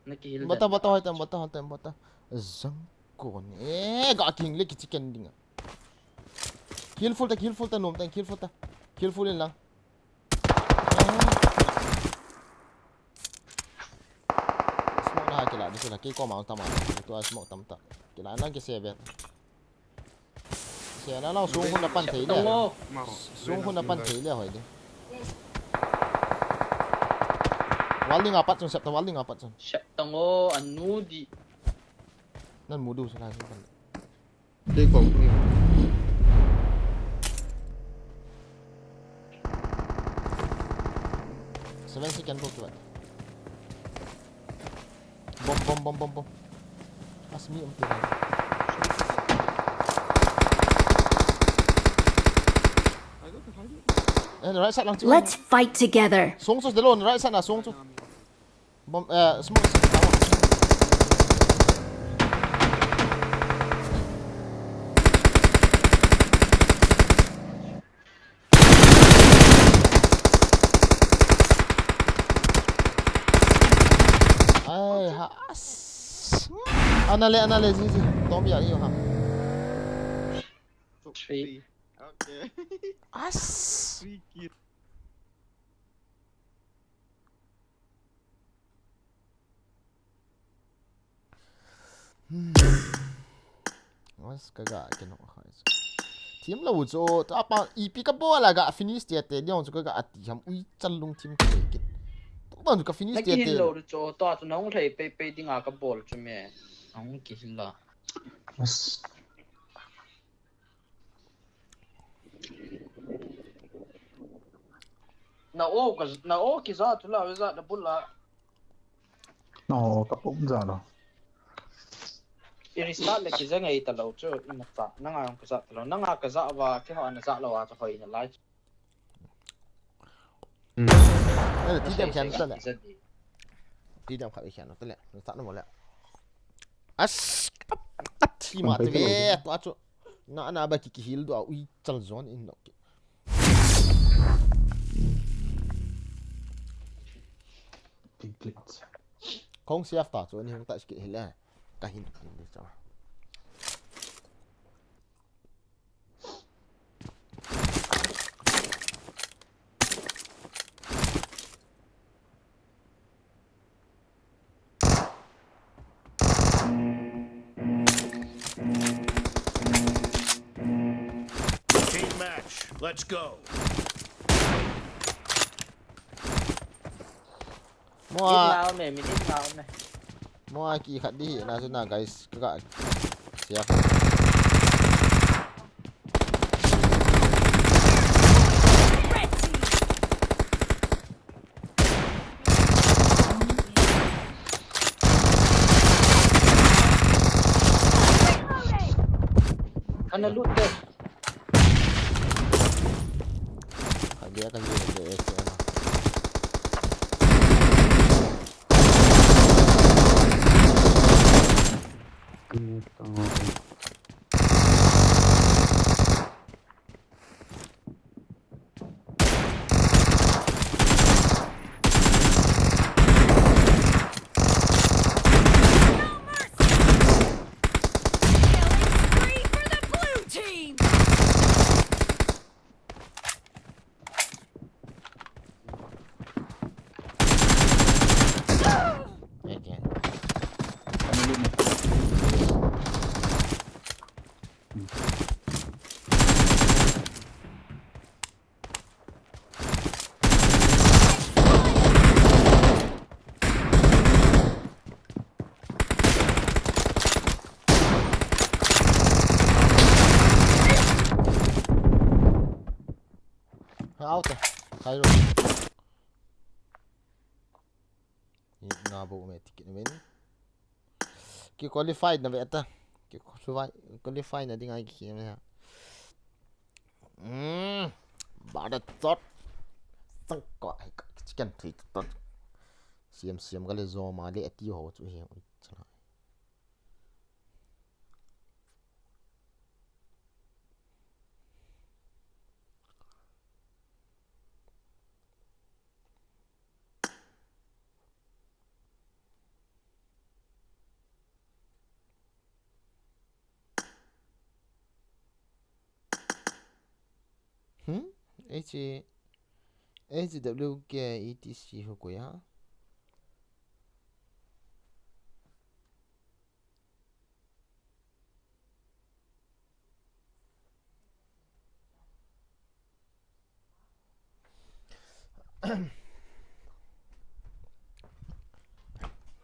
Na kihil. Bata, bata, hoi tem, bata, hoi tem, bata. Jang kon. Eh, ga king le kichi ken ding a. Kill full ta, kill full ta, nom ta, kill full ta. Kill full in lang. Smoke na ha kila, di sila, kei koma tam a. Tua smoke tam ta. Kila nang ki seven. Kise na nang sung hun na pan thei le. Sung hun na pan thei le hoi di. Wall ding a pat chun, sep ta wall ding a pat chun. Sep ta ngo, anu di. Nan mu du sila sung pan. Seven second bol kibat. Bom, bom, bom, bom, bom. As mi um te. Eh, right side lang chu. Let's fight together. Song chu de lo, right side na song chu. Bom, eh, smoke, smoke. Ai, ha, as. Ana le, ana le, zi, zi. Tom ya, yo, ha. Three. Okay. As. Three kill. Hmm. Mas ka ga ke no ha. Team lo chu ta pa ipi ka bol a ga finish te te diong chu ka ga ati ham ui chal lung team ke ke. To ban chu ka finish te te. Lo chu ta chu nong lei pe pe ding a ka bol chu me. Nong ki la. Mas Na o ka, na o kija tu la, veza da bula. Na o ka pum ja lo. I restart le kija ngai ta lo chu, i ma cha, nanga ka ja ta lo, nanga ka ja va, ke ho na ja lo a cha hoi na lai. Hmm. Eh, ti dem khen ta le. Ti dam khat i khian ta le. Sa na mo le. As, ap, ap, thi ma te ve. Tua chu. Na, na ba ki, ki hil do a ui chal zon in no ki. Big plates. Kong siaf ta chu ni hung ta ki hil le. Ka hin, hin de cha. Team match, let's go. Mo a. Minute nga um e, minute nga um e. Mo a ki khat di hi na chu na, guys. Ka ka. Siap. Kana lut de. Kagea, kagea, kagea, kagea. Out. Hai ro. Ni nga bo me ticket win. Ki qualified na ve ta. Ki qualify, qualify na ding ai ki me ha. Hmm. Ba da tot. Sang ko ai ka chicken thei tot. Siam siam ka le zo ma le ati ho chu hi. Hmm? H A, H W K E T C ho ko ya?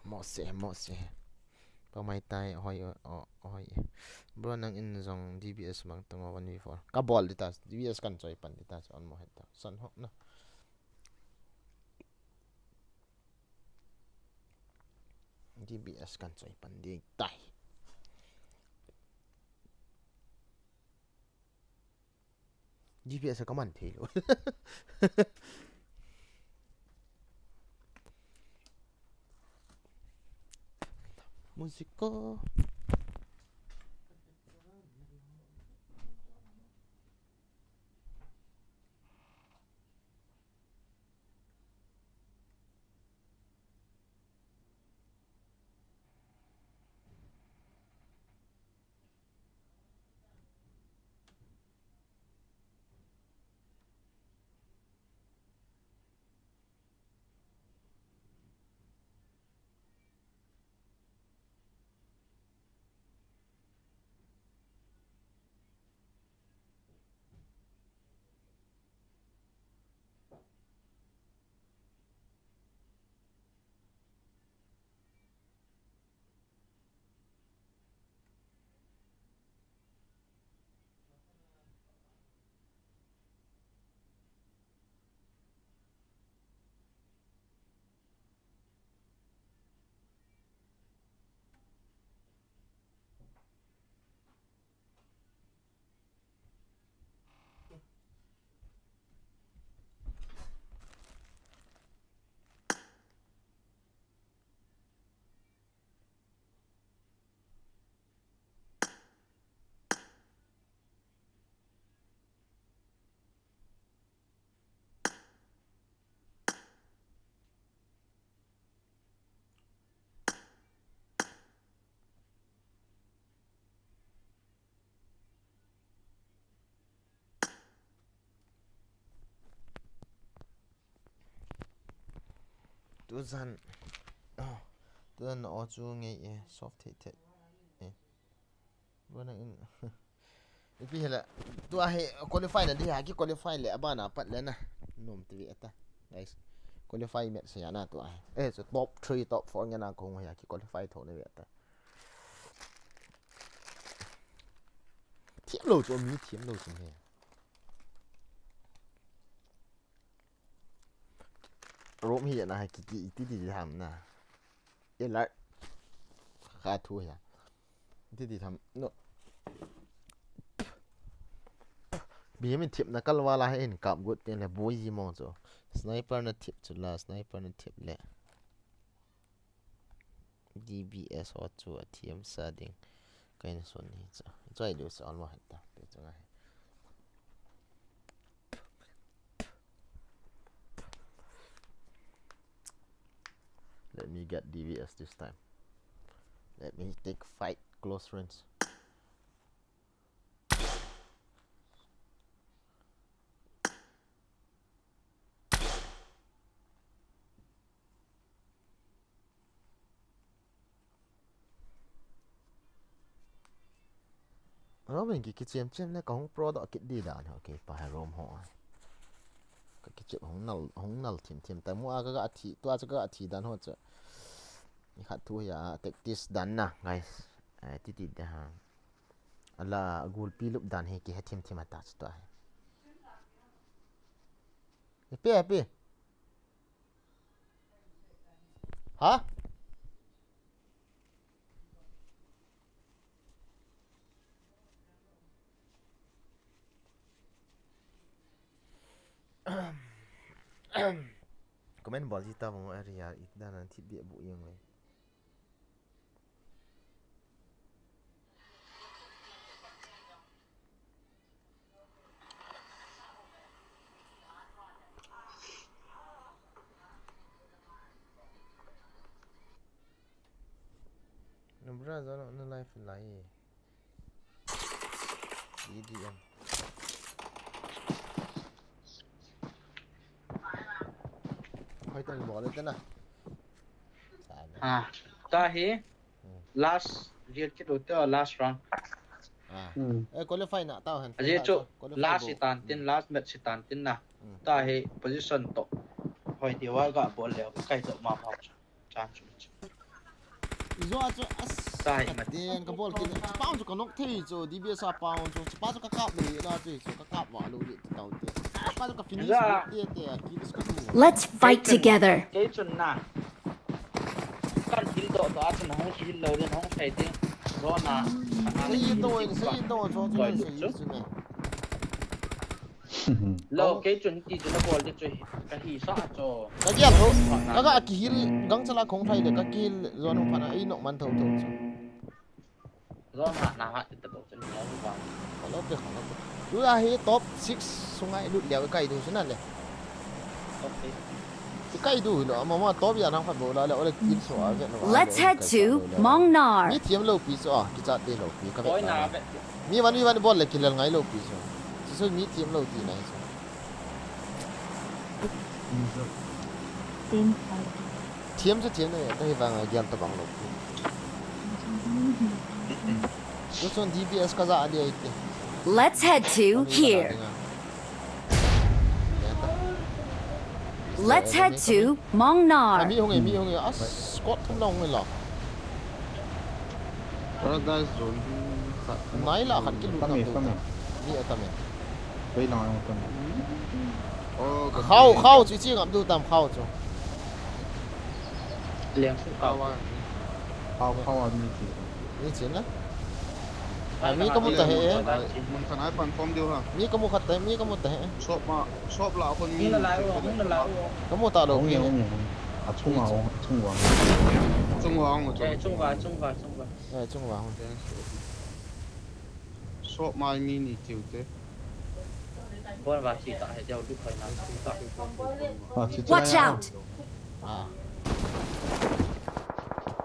Mose, Mose. Pamai tai, hoi, o, o, hoi. Bro, nang in jong D B S mang tang one v four. Ka bol di ta, D B S kan choi pan di ta, on mo het ta. San hok na. D B S kan choi pan di tai. D B S ka man thei lo. Musico. Tuzan. Oh, tuzan na o chu ngei e, soft thei thei. Eh. Bona in. Ipi hela. Tua hi qualify na di ha, ki qualify le abana pat le na. Nom ti ve ta. Guys. Qualify match sa ya na tua hi. Eh, so top three, top four nge na kong ha ki qualify tho na ve ta. Thiam lo chu, mi thiam lo chu he. Room hi na ha ki ki iti ti ham na. E la. Kha thu ya. Iti ti tham no. Bi min thiam na kal wala he in kap gut te le boi ji mo chu. Sniper na thiam chu la, sniper na thiam le. D B S ho chu a thiam sa ding. Kain son ni cha. Chai lu sa almo hata. Pe chunga he. Let me get D B S this time. Let me take fight close range. Room in ki, kichem chem le ka hung pro doh kit di dan ho, okay, pa ha room ho. Ka kichem hung nal, hung nal thim thim ta mu a ka ga thi, tua chu ka ga thi dan ho chu. Ni khat thu ya, tactics dan na, guys. Eh, ti ti de ha. Ala gulpi lup dan hi ki he thim thim ata chu tua hi. Ipi, ipi. Ha? Comment bol ji ta mo area it dan an thip bia bu yeng le. Nubra zona na life lai. E D M. Hoi tan bol le tana. Ah, ta hi. Hmm. Last, zia kit u te last round. Ah. Hmm. Eh, qualify na tau hen. Aji chu qualify last bo. Itan tin, hmm, last match itan tin na. Hmm. Ta hi position to. Hoi ti wa ga bol le, kai to ma ma. Chan chu. Izo a chu as. Ta hi ma. Tin ka bol kit. Pau chu ka nok thei chu, D B S a pau chu. Pa chu ka kap le la chu, ka kap wa lo le tau te. Pa chu ka finish. Izo a. Te te, a kill ka tu. Let's fight together. Kei chun na. Kan heal doh doh a chun hung heal lou ding, hung thei ding. Zona. Sei doh in, sei doh, cho cho, sei chu me. Lo, kei chun ti chun a bol ding chu ka hi sa cho. Ka gial tho. Ka ga ki heal, gang chala khong thai de, ka ki heal zona hung phan a, ei nok man tho tho chu. Zon hat na hat ti tabok chun lo vang. Ka lo pe, ka lo pe. Tu a hi top six sunga i lut leh i kai du chu na le. Top eight. I kai du lo, ama ma top ya nang khat bol la le, ole kill so a vet lo. Let's head to Mongnar. Mi thiam lo pi chu a, kichat te lo pi ka vet. Oi na vet. Mi van, mi van bol le kilel ngai lo pi chu. Chu chu mi thiam lo ti na hi chu. Team fight. Thiam chu thiam na, ka hi vang a gial tabang lo. Chu chun D B S ka za a di ai te. Let's head to here. Let's head to Mongnar. Mi hung e, mi hung e. As, squad thum la hung e la. Paradise Zone hi khat. Nai la khat kilut tam na e, tu tam e. Mi a tam e. Bei lang ang tam e. Oh, khau, khau chu chi ngam du tam khau chu. Liang su khau. Khau a. Khau, khau a mi chi. Mi chi na. A mi ka mu ta he. Mun khan ai pan form diu ha. Mi ka mu khat ta, mi ka mu ta he. Shop ma, shop la kon mi. Hung na lai o, hung na lai o. Ka mu ta lo. Hung e, hung e, hung e. A chung a hung, a chung a hung. Chung a hung, chung. Eh, chung a, chung a, chung a. Eh, chung vang. Shop mai mi ni tiu te. Bon va si ta he, jao du khoi na si ta. Ah, si ta. Watch out! Ah.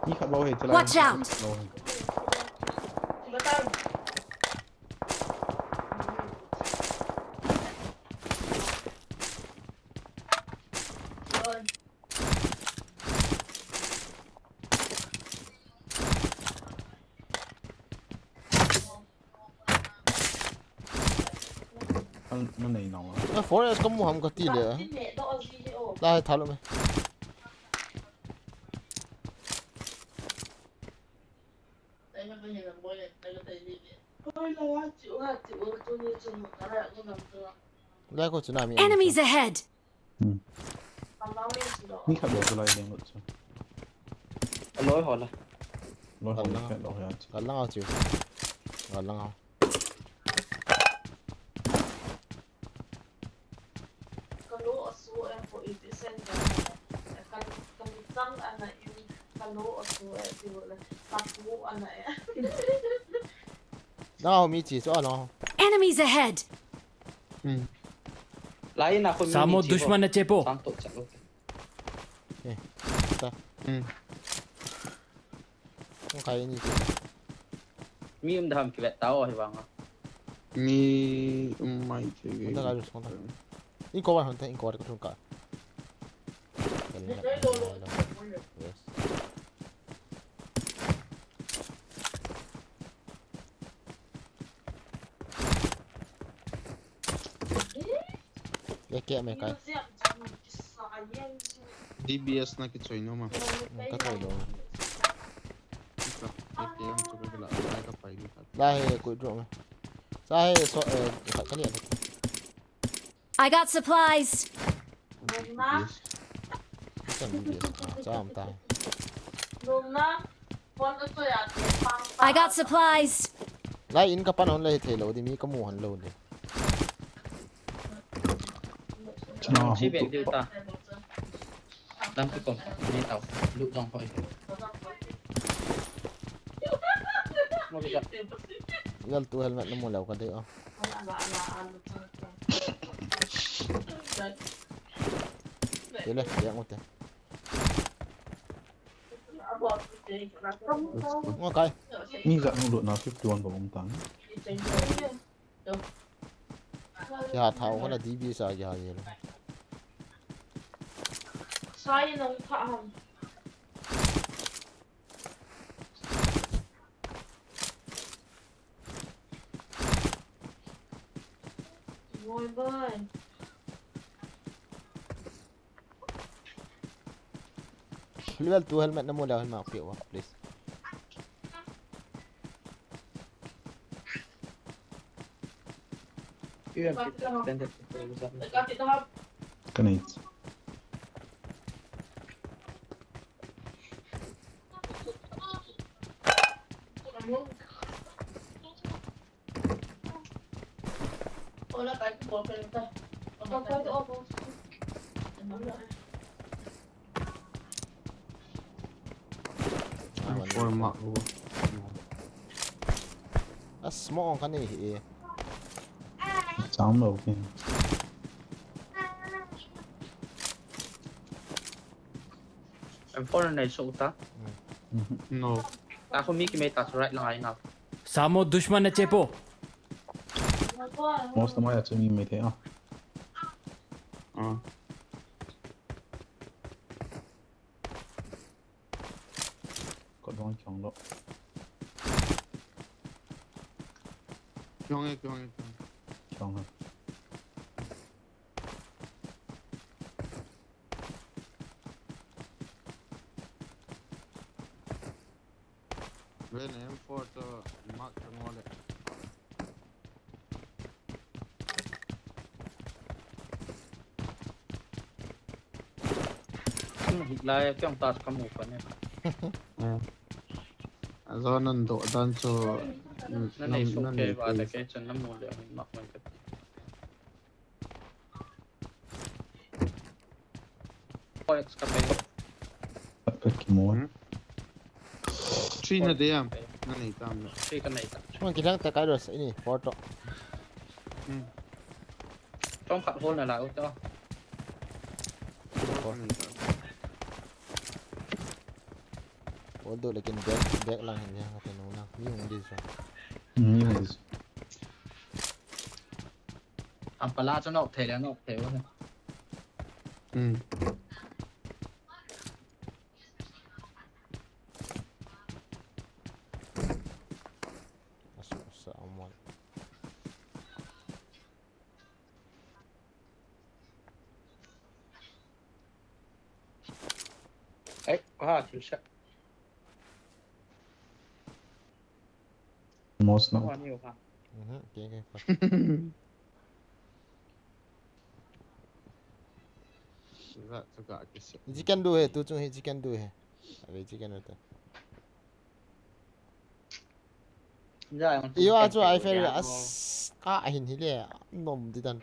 Ni khat bou he, chala. Watch out! Bou he. Eh, forest kamu ham kati le. Lai tha lou me. Lai ko tsunami. Enemies ahead! Hmm. Mi khat bou chu lai ding lut chu. Loi ho la. Loi ho la. Khat lou ya chu. Khat lang au chu. Khat lang au. Kalo asu e ko i ti sen ka. Kan, kan chang ana in kalo asu e ti le. Kapu ana e. Nao mi chi chu alo. Enemies ahead! Hmm. Lai na khun mi Samo ni chi ho. Dushman na chepo. Sang to chalo. Eh, ta. Hmm. Kong khai ni chi. Mi um dam kivet tao hi vang a. Mi um mai che. Kong ta kai dus kong ta. In ko wa hon ta in ko wa ka thun ka. Yes. Ye ke me kai. D B S na kichoi nom a. Hmm, ka thoi lou. Ka, ka ke ang chu ka la, ka pai ni ka. La he, ko drop me. Sa he, so, eh, ka, ka ni. I got supplies. Yes. Ka ni yes. Ah, sa am ta. I got supplies. Lai in ka pan hon le thei lou di mi ka mu hon lou di. Chuna si hon ve tu diu ta. Lam ki kom ni tao. Lu jong hoi. Mo bi ja. Yal tu helmet na mu lou ka dei o. Tele, yang ute. Ngo kai. Ni ja nu lo na fifty one ba um tang. Kiha thao kona D B sa kiha ye lo. Sai nang pha ham. Boy, boy. Level two helmet na mu leu hin ma pe uva, please. Ka nei. A smoke ka nei hi e. Chang lou ke. M four nei sou ta. Hmm. No. Ta ko mi ki me ta right lang ai na. Samo dushman na chepo. Most of my actually me the. Ah. Ko dong chong lo. Chong e, chong e, chong. Chong e. Ven M four to mark to ngole. Hik lai a kiong ta ka mu pa ne. Eh. A zo nan do dan chu. Nan nei so ke ba ta ke chun na mu le mak mai ka. Forex ka pe. Ka pe ki mo. Hmm? Three na de am. Na nei tam na. Three ka nei ta. Chuma ki lang ta ka dos ini photo. Hmm. Tong khat hol na la u to. Hol do lekin back, back lang hin ya ka no na. Ni hung di sa. Ni hung di sa. Am pala cho nok thei le nok thei wa. Hmm. Asu sa amon. Ei, ko ha thil sep. Most no. Ko ha ni ko ha. Mhm, okay, okay, fine. Za, za ka kisi. Ji kan do he, tu chung he, ji kan do he. Abe ji kan do. Iyo a chu ai fair as ka hin hi le nom di dan.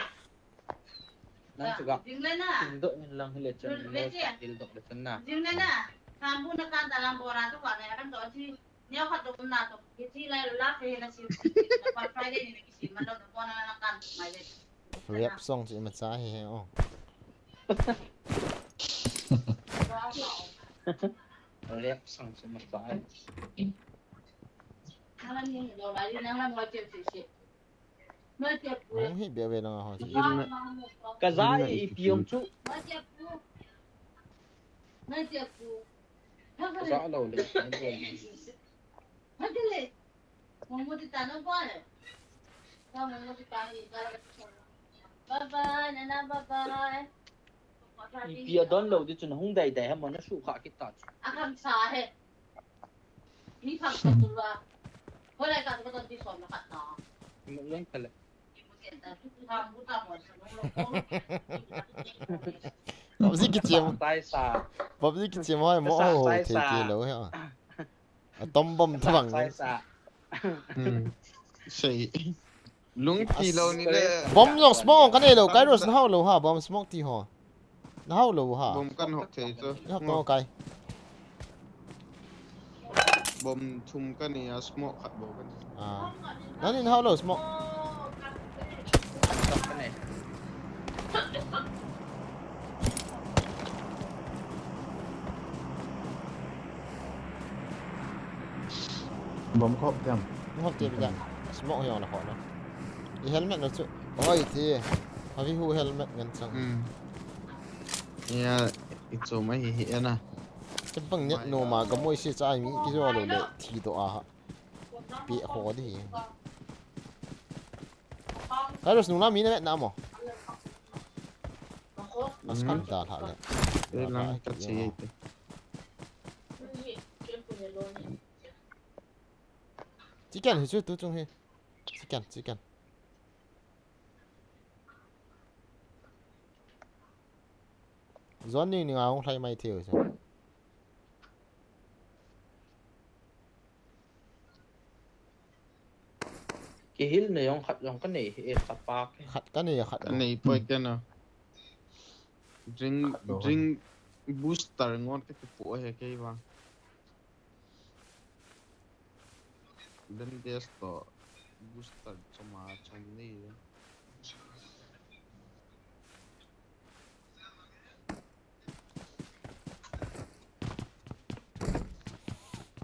Nang chu ga. Ding le na. Ding do nin lang hi le chun. Ding le na. Ding do le chun na. Ding le na. Sambu na kan dalam bora tu ka na kan do chi. Neo khat tum na to, kichi lai la phe na sim, na pa Friday ni kisim, ma lo na pona na kan mai le. Rap song chu imacha hi he o. Rap song chu imacha hi. Nang hi be be nang a ho chu. Ka za i piong chu. Ka za lo le. Bye bye, Nana, bye bye. Ipi a don lo di chun hung dai dai ha mo na su kha kit ta chu. A kham sa he. Mi kham sa tu la. Ko lai ka ko don ti som na khat na. Mo leng ka le. PUBG kichia mo. Sai sa. PUBG kichia mo mo. Sai sa. Atom bomb thabang. Sai sa. Hmm. Sei. Lungti lo ni le. Bomb jong smoke ka nei lo, Kairos na hao lo ha, bomb smoke ti ho. Na hao lo ha. Bomb kan hok thei chu. Ni hok to kai. Bomb thum ka nei a, smoke khat bou ka nei. Ah. Nang in hao lo smoke. Ka nei. Bomb khop jam. Ni hop te bi jam. Smoke hi ong na kho na. I helmet na chu. Oi ti. Havi hu helmet ngan chang. Hmm. Ya, i chu mai hi hi na. Te bang net no ma ga moi si cha mi ki jo lo le thi do a ha. Pi kho di. Kairos nung na mi na na mo. Mas kan da la le. E lang ka chi te. Chicken hi chu tu chung hi. Chicken, chicken. Zon ning ning a hung lhai mai thei u chu. Kihil na jong khat jong ka nei hi, e, khat pak hi. Khat ka nei, khat ka nei poi ke na. Drink, drink booster ngon ka kipu he kei vang. Bandage to booster choma chom ni.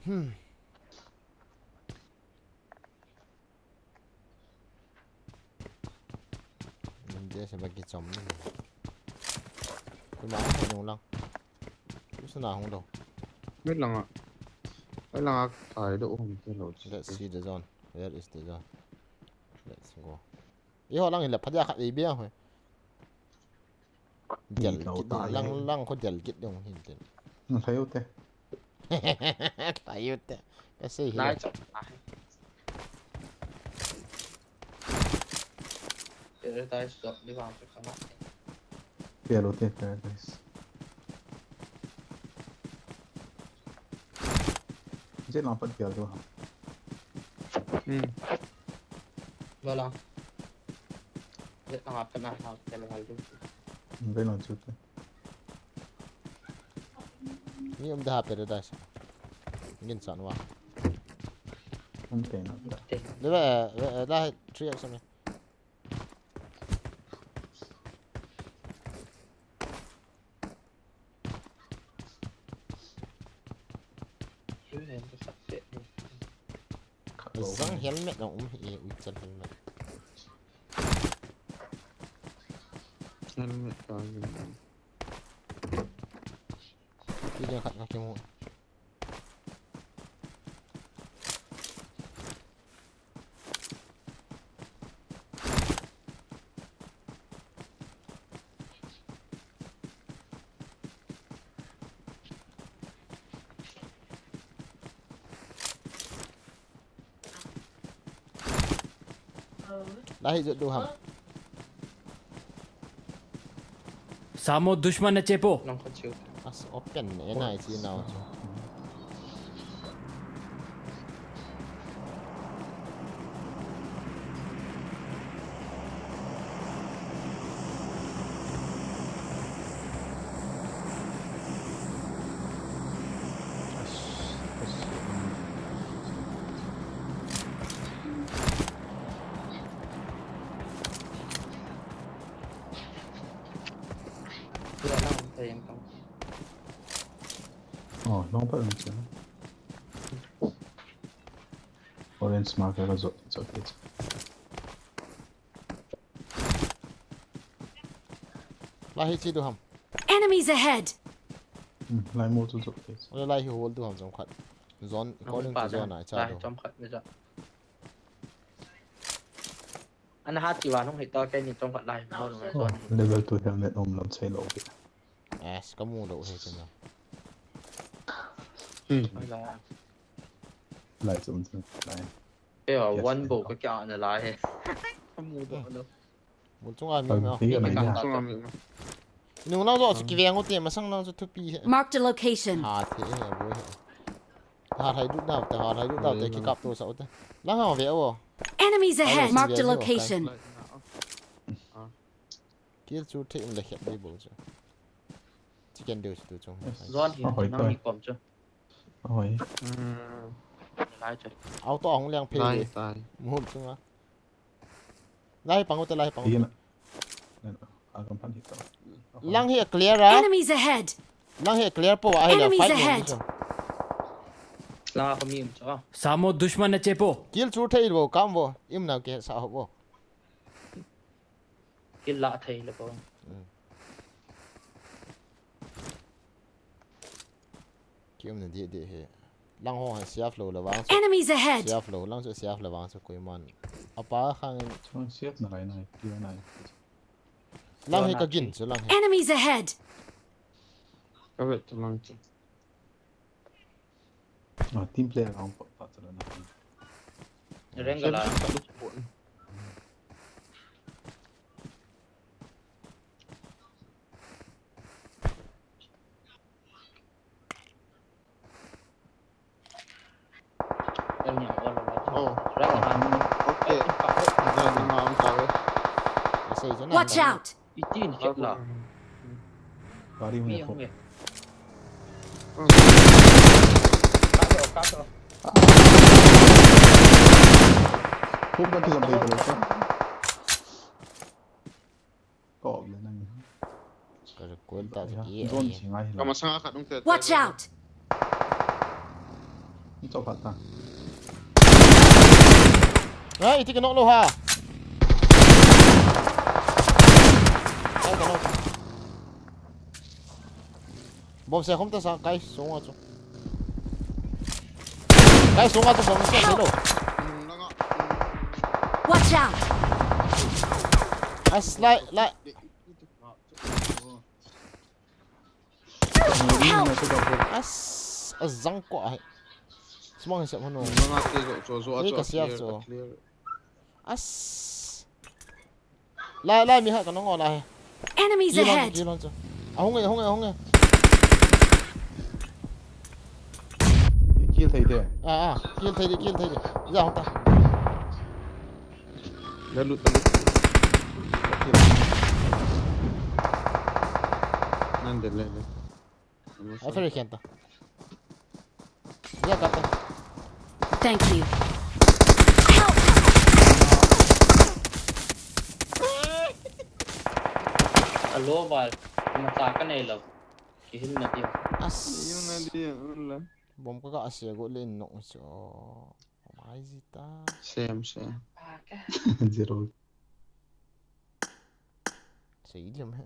Hmm. Nin dia se bagi chom ni. Kuma hung nung lang. Kusa na hung do. Mai langa. Mai langa kai do hung ke lo. Let's see the zone. Where is the zone? Let's go. Iho lang hi le phadia khat ei bia hoi. Del kit lang lang kho del kit dong hin del. Lhai u te. Lhai u te. Ka sei hi. Lai chok. Paradise chok ni vang chu khana. Paradise te, Paradise. Jet lang pat pial tu ha. Hmm. Wala. Jet lang pat na ha, jet lang tu. Jet lang chu tu. Ni um da ha Paradise. Ngin chan wa. Um te na. Le ba, la three X me. Zang helmet na um hi, ui chan helmet. Helmet ka helmet. Ki jeng khat ka kimu. Lahi jot du ham. Samo dushman na chepo. Nang khat chiu. As open e na chi nau chu. Oh, long pa rin siya. Orange marker ka jot, jot, jot. Lahi chi du ham. Enemies ahead! Hmm, lai mo chu chu. Ole lahi hol du ham jong khat. Zone, according to zone a cha du. Chom khat ni cha. Ana hat chi wa nung hita ke ni chom khat lai mo nung. Oh, level two helmet um lam chai lo. Yes, ka mu lo he chena. Hmm. Lai chom chom lai. Eo, one bo ka kya na lai he. Ka mu do lo. Mul chunga mi ma. Chunga mi ma. Nung lang jo chu kiveng u te masang lang chu thupi he. Marked a location. Ha the he bo he. Ha hai du nau te, ha hai du nau te ki kap to sa u te. Lang ha ve o. Enemies ahead. Marked a location. Kill chu the um le khet dei bo chu. Chicken deu chu tu chung. Zone hi nang ni kom chu. Ahoi. Hmm. Lai chu. Auto ahung liang phe. Lai tai. Mul chunga. Lai pang u te, lai pang u te. Ina. Ina. A kan pan hit ta. Lang hi clear a. Enemies ahead! Lang hi clear po a hi la. Enemies ahead! Lang a ko mi um cho. Samo dushman na chepo. Kill chu thei bo kam bo. Im na ke sa ho bo. Kill la thei le bo. Hmm. Kium na di di he. Lang ho ha siap lo la vang. Enemies ahead! Siap lo, lang chu siap la vang chu koiman. Apa khang in. Chang siap na lai nai, kiu nai. Lang he ka gin chu lang he. Enemies ahead! Ka vet chu lang chu. Ah, team player ang pa, pa chu lang. Reng ka la. Oh. Okay. Watch out! Itin hit la. Gari mi hung e. Ka to, ka to. Hum ka ti gam dei ko. Ka le nang. Ka le kuan ta. Zone si ngai. Ka masanga khat nung te. Watch out! Ni to phat ta. Ai, ti ka nok lo ha. Ai, ka nok. Bom se khom ta sa kai sunga chu. Kai sunga chu bom se lo. Watch out! As lai lai. Help! As azang ko ai. Smong se mano. Nanga te zo zo zo. Ni ka siap zo. As. Lai, lai, mi ha ka nong o lai. Enemies ahead. Kilon chu. Ahung e, ahung e, ahung e. Kill thei de. Ah, ah, kill thei de, kill thei de. Ja hung ta. La lut, la lut. Nan de le le. Ai, ferry khen ta. Dia kata. Thank you. Help! Alo, bal. Mata ka nei lo. Kihil na dia. As. Kihil na dia, wala. Bom ka ka asia go le nok so. Mai zita. Same, same. Zero. Sei lim he.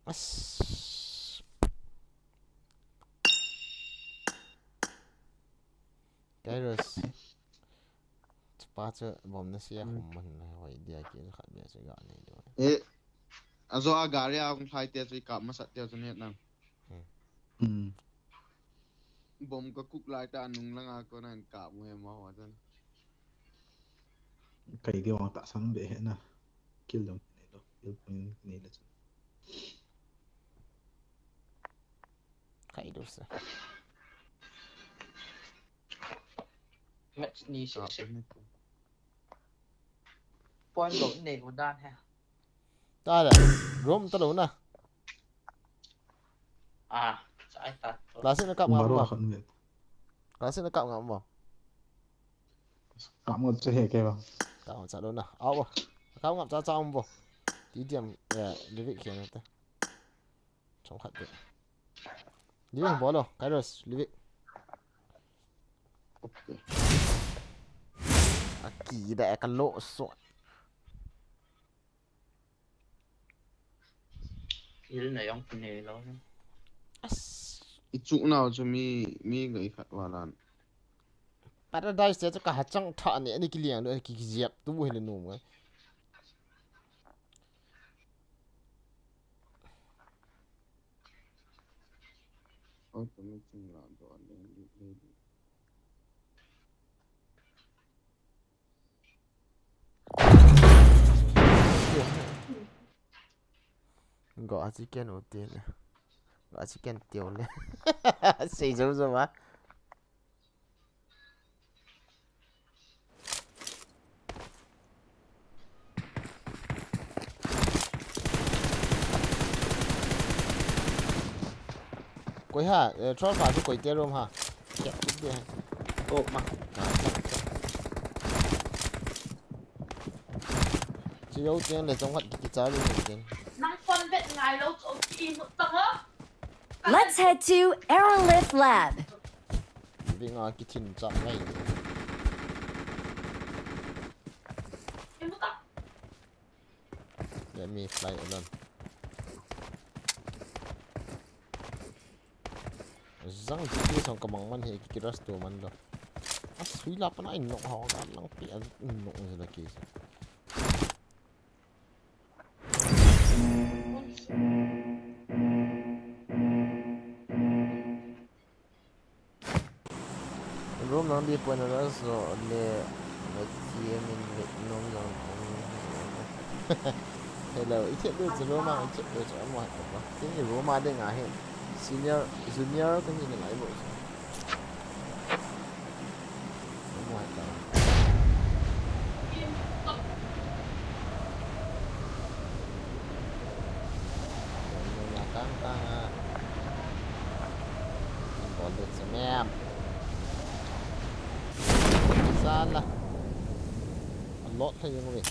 As. Kairos. Chupa chu bom na sia khum man na hoi dia ki khat bia chu ga nei do. Eh. Azo a gari a kung khai te chu ka masat te chu ne nang. Hmm. Hmm. Bom ka kuk lai ta nung langa kona in kap mu he ma ho tan. Kai di wang ta sang be he na. Kill dong nei lo. Kill point nei le chun. Kai do sa. Match ni se Kap se. Ni. Point lo nei ko dan he. Ta da. Room ta lo na. Ah, sai ta. Classic na kap ngam Baro mo. Khan ve. Classic na kap ngam mo. Kap ngam che he ke ba. Kap ngam cha lo na. Au ba. Kap ngam cha cha um bo. Ti diam, eh, Livik khian ta. Chong khat te. Livik bolo. Kairos, Livik. Okay. Aki da ka lo so. Kill na jong kinei lo. As. I chu nau chu mi, mi ga i khat wa lan. Paradise te chu ka hachang tha ne, ani kiliang do, ki, ki jiap tu bu hele nu ngai. Oh, tu mi chung la do ne, ne, ne. Go a chicken o te le. Go a chicken te o le. Sei zo zo ma. Koi ha, eh, troll fa chu koi te room ha. Kya, kya. Oh, ma. Chu yo tiang le jong hat ki cha le tiang. Nang kon bet ngai lo chu ki mut ta mo. Let's head to Aerolith Lab. Vinga ki thin cha ngai. Ki mut ta. Let me fly alone. Jang ki ki song ka mang man he ki rush to man lo. A sui la pa na in nok ha ka lang pi a nok ni la ki. Room nang di point na so le na T M in le nom nang. Hello, i chet do chu room a, i chet do chu amo ha ka. Tin i room a ding a hin. Senior, junior ka ni na lai bo. Amo ha ka. Kang kang a. Bol de se mem. Sala. A lot thei jeng uve.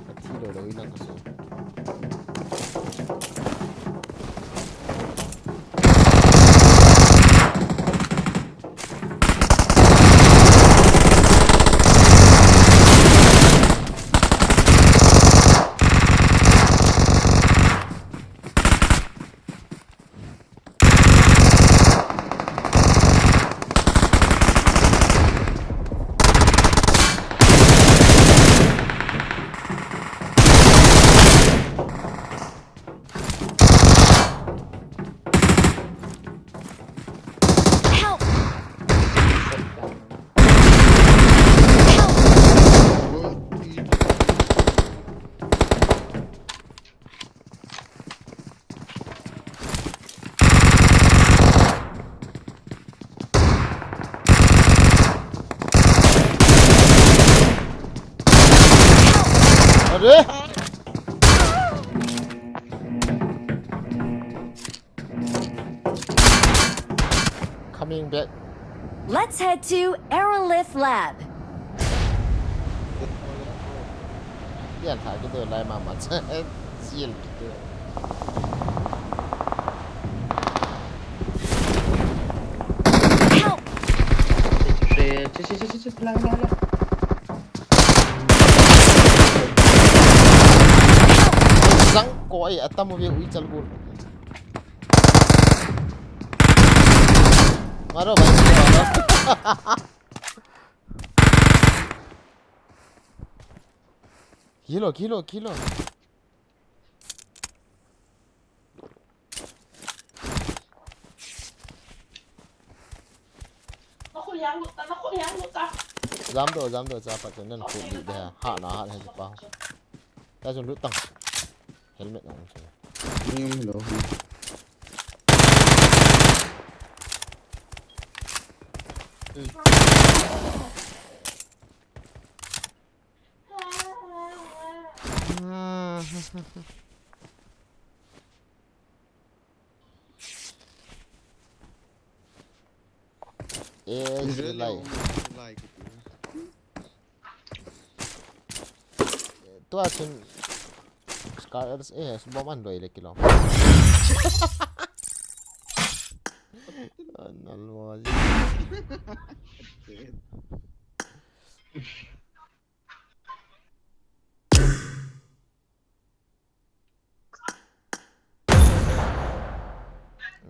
Ka thi lou lou in lang ka so. Help! अरे! Coming back. Let's head to Aerolith Lab. Yan tha kito lai mama. Sial kito. Help! Che, che, che, che, che, lang, lang, lang. Zang ko ai atam ve ui chal gur. Maro bhai, maro. Kilo, kilo, kilo. Jam do, jam do, cha pa chen nan khu li de ha. Ha na ha he pa. Ta jun lut tang. Helmet ong chu. Ni um lo. Eh, Israel silai. Tua chun Scar, eh, bomb an loi le kilom. An almo.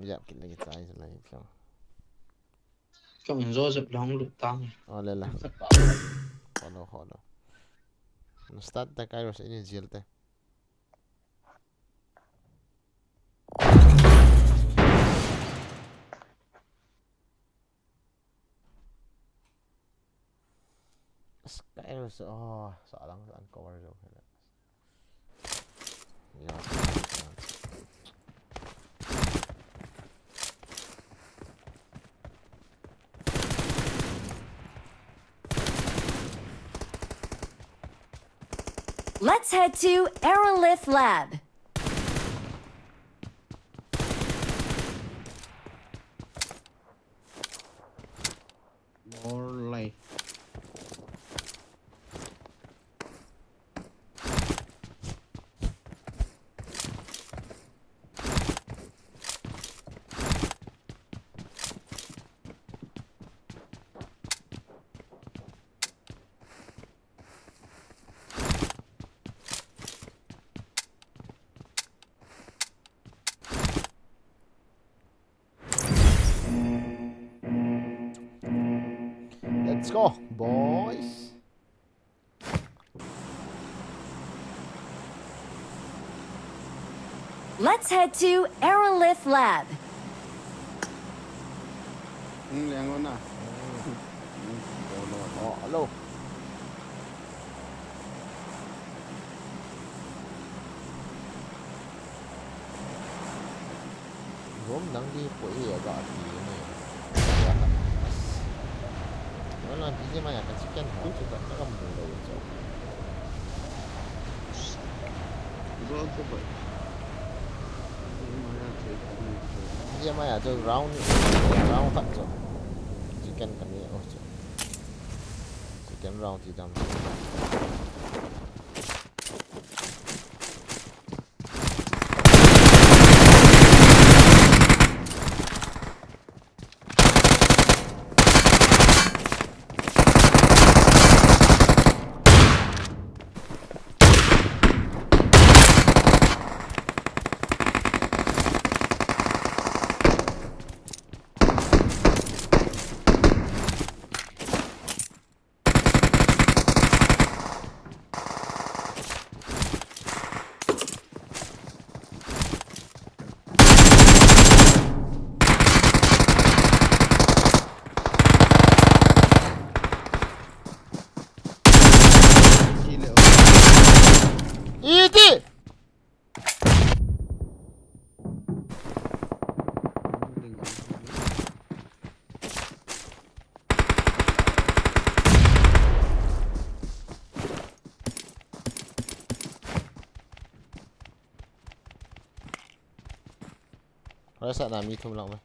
Yap, kit lagi chai se lai, chong. Chong in Joseph long lu tang. Oh, le la. Kholo, kholo. Na start ta kai ro se ni jil te. Skyrim, oh, salang uncover jo. Let's head to Aerolith Lab. More life. Let's go, boys. Let's head to Aerolith Lab. Hmm, yang mana? Hmm. Oh, no. Oh, hello. Room nang di po i aga ti ni. Wala, B G M I a ka chicken ho chu ka, ka mu lo chu. Roll to boy. B G M I a chu round, round khat chu. Chicken ka ni o chu. Chicken round ti dam. Iti! Rasa na mi thum lang mai.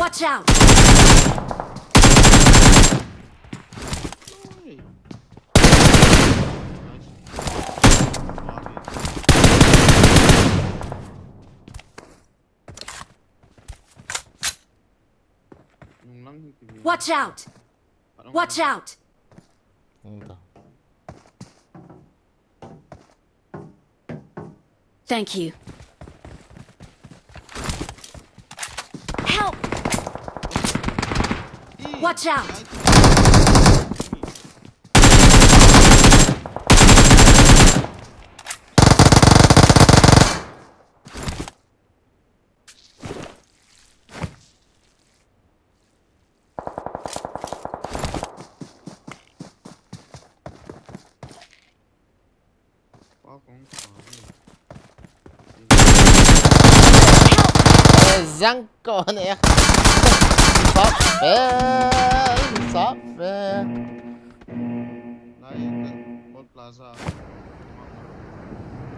Watch out! Watch out! Watch out! Thank you. Help! Watch out! Zang ko ne. Sap fe. Sap fe.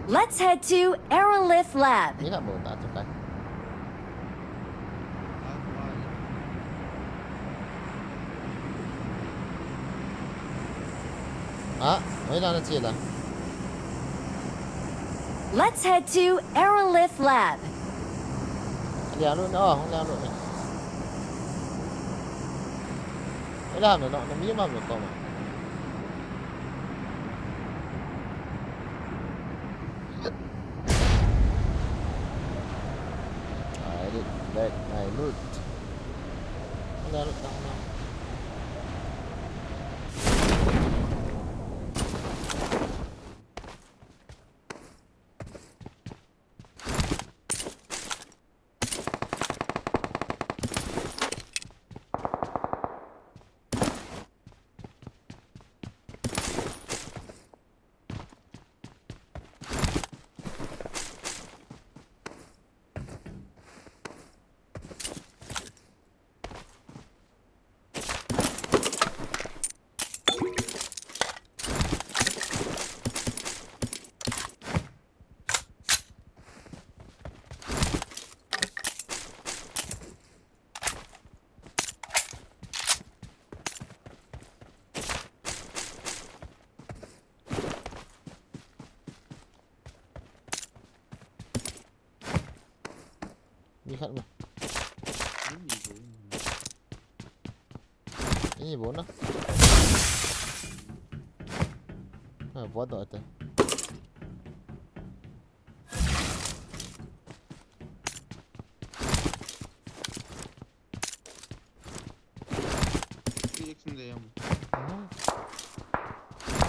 Let's head to Aerolith Lab. Ni ka bo ta tu kai. Ah, oi la na chi la. Let's head to Aerolith Lab. Lia lu na, oh, lia lu. Oi la na, na mi ma mi ko ma. I did back my loot. Lia lu ta na. Ni khat ma. Ni bo na. Ha, bo do ate.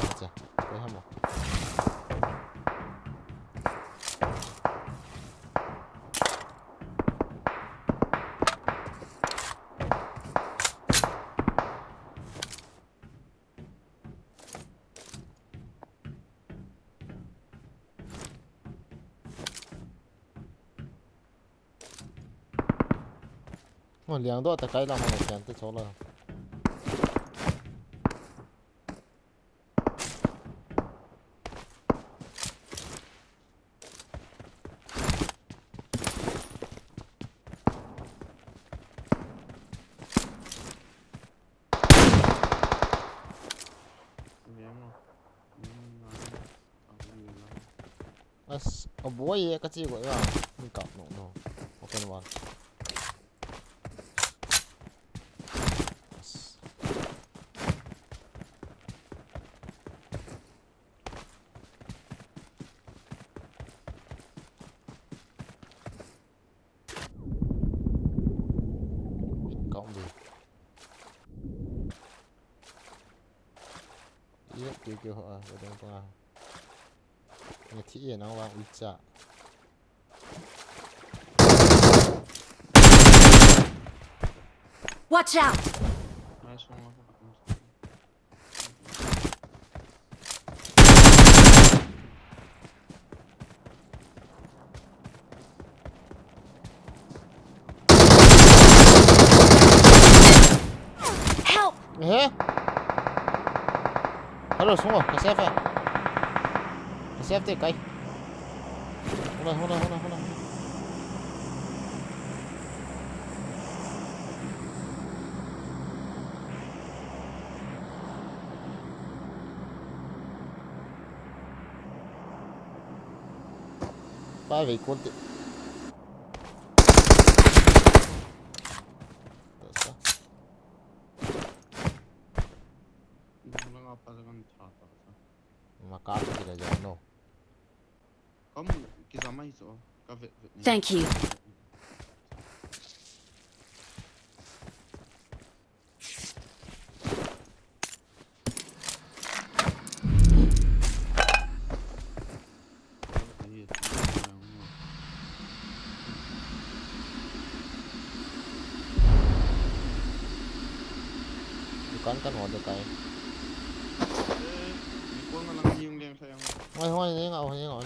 Acha, koi hamo. Mo liang do ta kai la mo liang te chola. As, a boy ye ka chi go ya. Ni ka no no. Open one. As. Kaum di. Iya, kio kio ho a, ba dong pa. Nge thi ye nang wang ucha. Watch out! Nice one. Help! Ehe. Hello, sungo, ka safe. Ka safe te kai. Hula, hula, hula, hula. Ai, vei kon te. Tasa. Nung lang apa sa kan tha ta sa. Maka kita jano. Kamu kizama hiso. Ka ve, ve. Thank you. Dukan kan ho de kai. Hoi, hoi, ni ngau, ni ngau.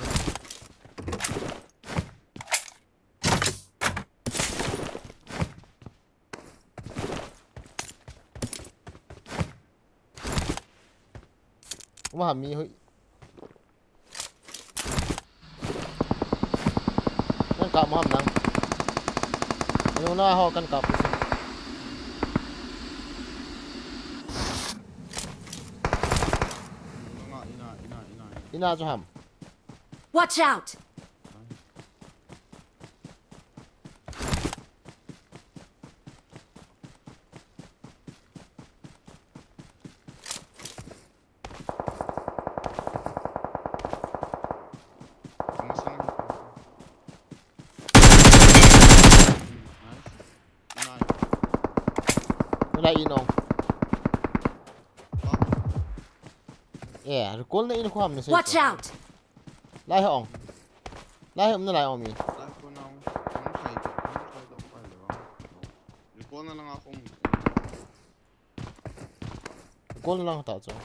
Uma mi hoi. Kan kap mo ham nang. Anu na ho kan kap. Ina, ina, ina, ina. Ina chu ham. Watch out! Wala inong. Eh, recall na in ko ham na sa. Watch out! Lai hong. Lai hong na lai hong mi. Recall na lang ako. Recall na lang ta cho.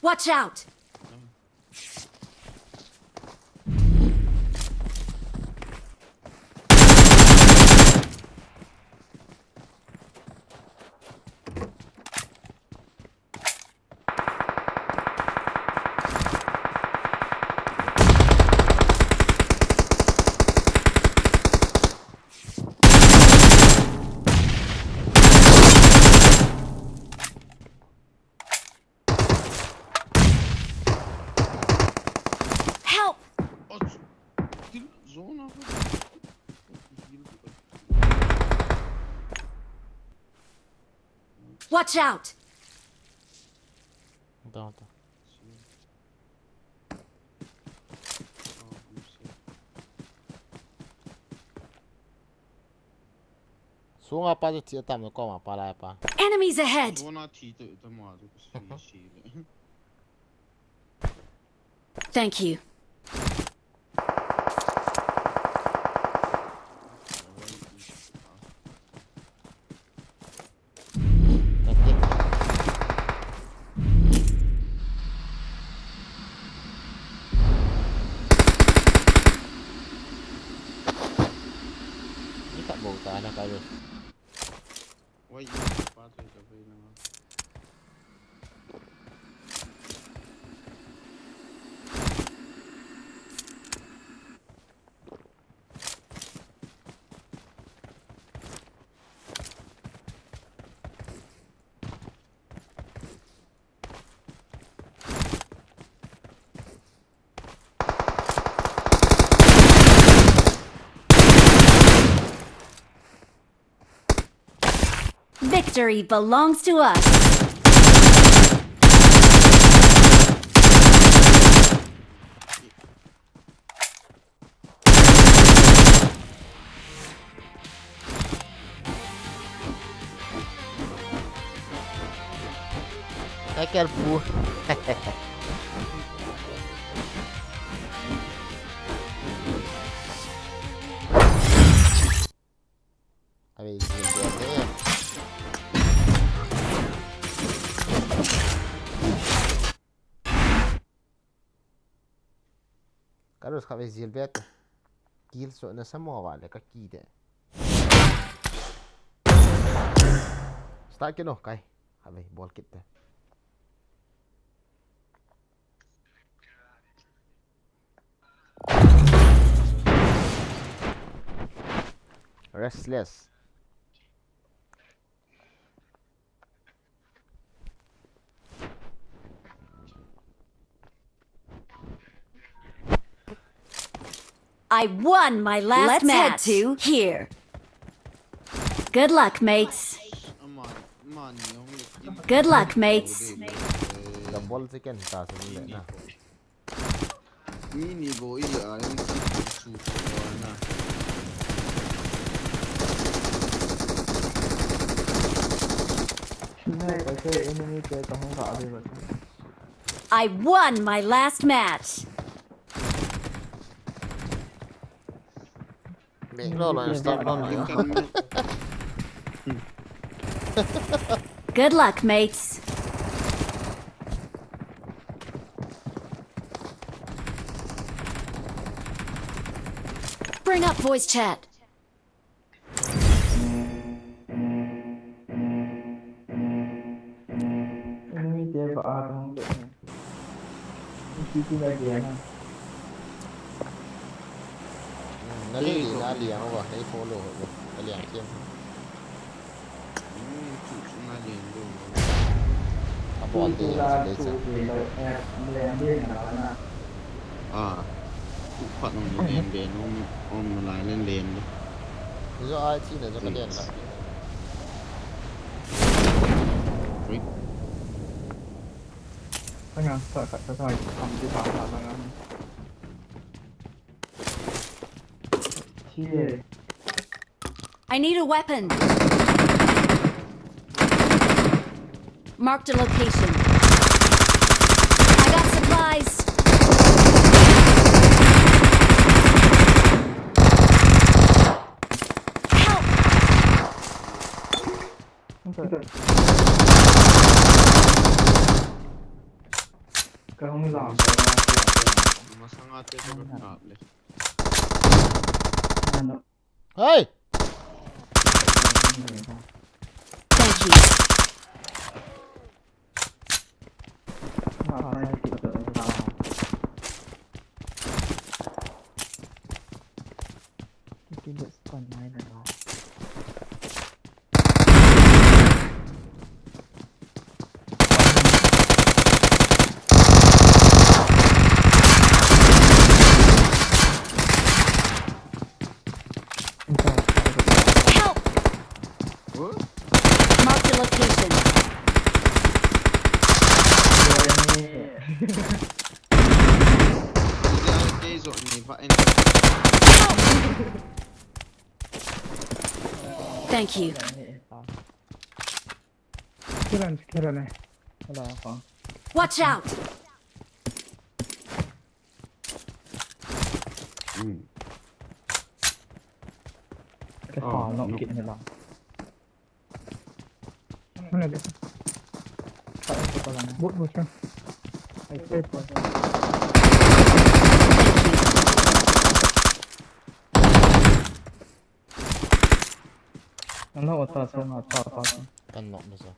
Watch out! Help! Watch out! Down, down. Sunga pa chu thi atam na koma pa lai pa. Enemies ahead! Thank you. Victory belongs to us. Tackle pu. Khatvei jil beh te. Khatvei jil beh te. Kill so na sa mo va le ka ki de. Start kit o, kai. Khatvei bol kit te. Restless. I won my last match. Let's head to here. Good luck, mates. Good luck, mates. Double chicken ta sung le na. Mi ni bo i a in ki su ko na. Nai ka se enemy te ka hung ka ave ba. I won my last match. Mek lo lo, stop lo lo. Good luck, mates. Bring up voice chat. Enemy te ba a dong le. Ni ki ki la dia na. Na le le na liang o, na follow ho. Na liang chen. Hmm, chu chu na liang lo. A bol de la le chu cha. De lo, eh, liang de na na. Ah. Chu phat nong liang de nong om na lai len len de. Ni jo ai chi na jo ka den la. Ui. Ka nga sa ka sa sa kam ti ba la la. Here. I need a weapon. Marked a location. I got supplies. Help! Ka hung lam. Masanga te ka kap le. Hey! Thank you. Help! What? Marked a location. Help! Thank you. Kiran, kiran eh. Wala pa. Watch out! Hmm. Ka sa nok kit ni la. Mana dia? Bot bot kan. Ai, ai, ai. Kan nok ta sa na ta ta. Kan nok ni sa.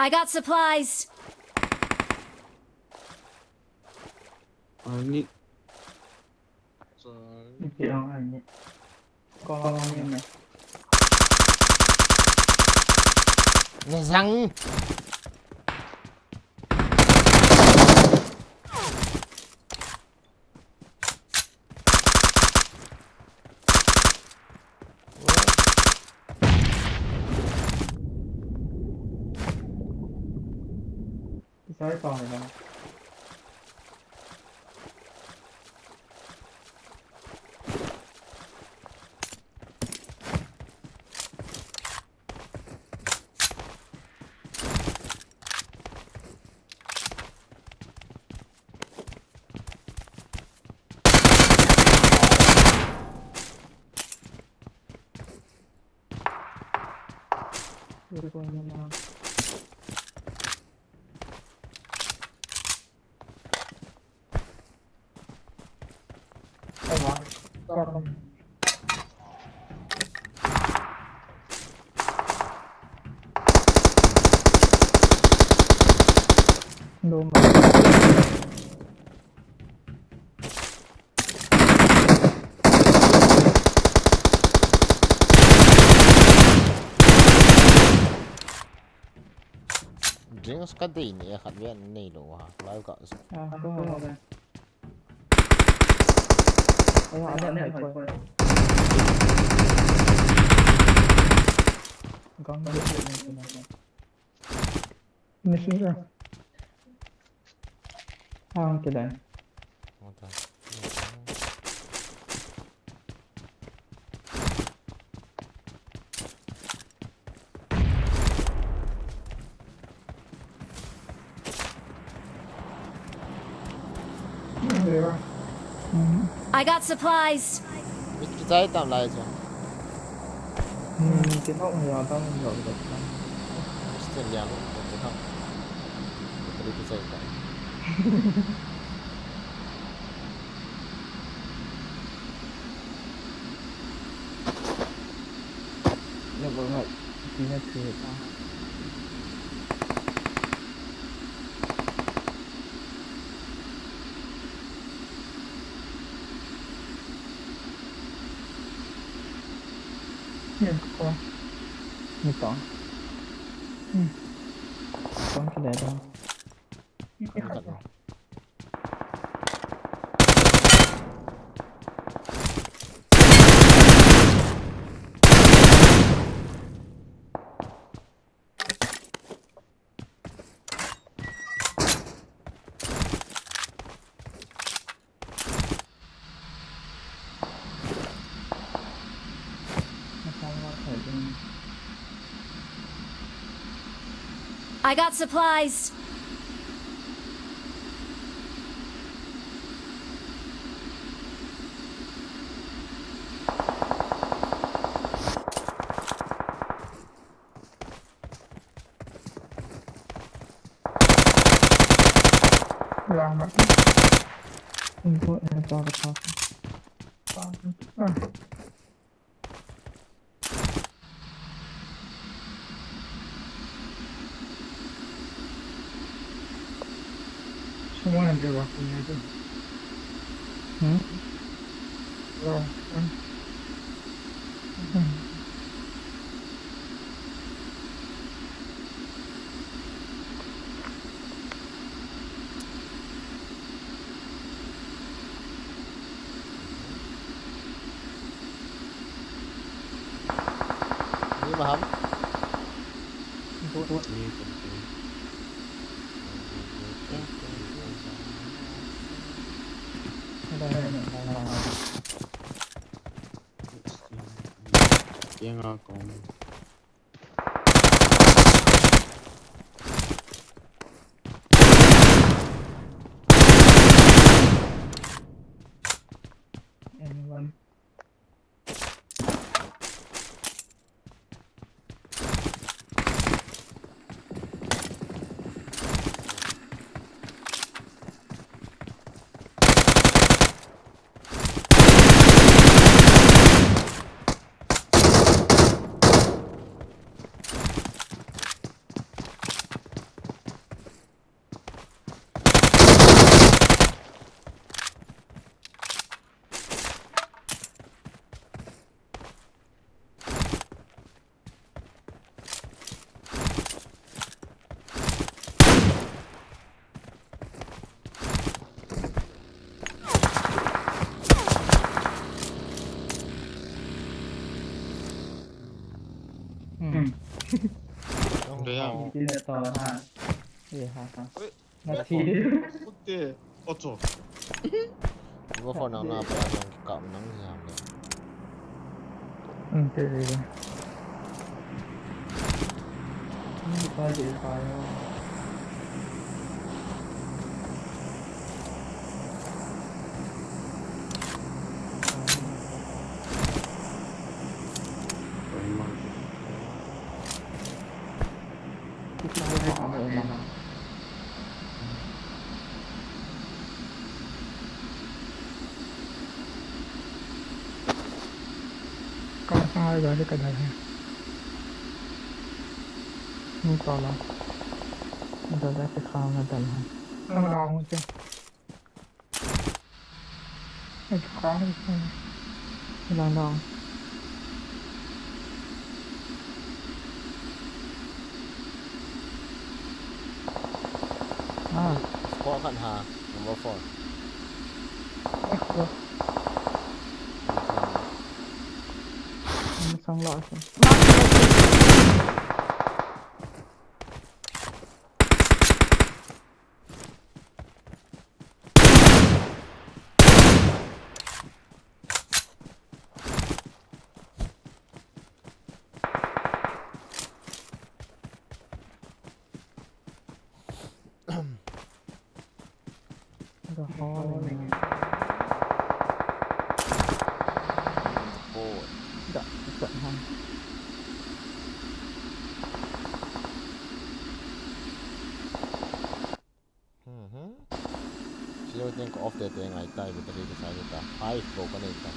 I got supplies. Ani. Sorry. Ni ti ang ani. Ko ang ni. Ni sang. Sorry, sorry. Drinks ka dei ni, khat ven nei lo ha. Lai ka. Ah, ko. Aya, ane hai ko. Gang. Machine gun. Ang kidan. I got supplies. Kichai tam lai chu. Hmm, kihong ya tam lo. Still ya lo, kihong. Kali kichai tam. Ngai, ngai. Tina thei ta. Yan ko. Ni tong. Hmm. Tong kile tong. I got supplies. Lang ba. Info, info, info. Ah. Someone in there walking there too. Hmm? Oh, hmm. Hmm. Ni maham? Good. Yang aku. Anyone? Hmm. Dong. Dong. Ini dia tahu, ha. Iya, ha, ha. Oi. Nati. Kutte. Ocho. Ibo phone nang na pa nang kam nang jam le. Hmm, te le. Hmm, pa je pa yo. Gari ka dal hai. Ni to la. Dal da ke khang na dal hai. Ang la hung che. Ai, khang ni. Lang dong. Ah. Squad khat ha, number four. Ai, khang. Ang sang lo sa. Boy. Da, da, ha. Mhm. Silo teng ka off te te ngai tai, battery ka sai ta. Five ko ka nei ta.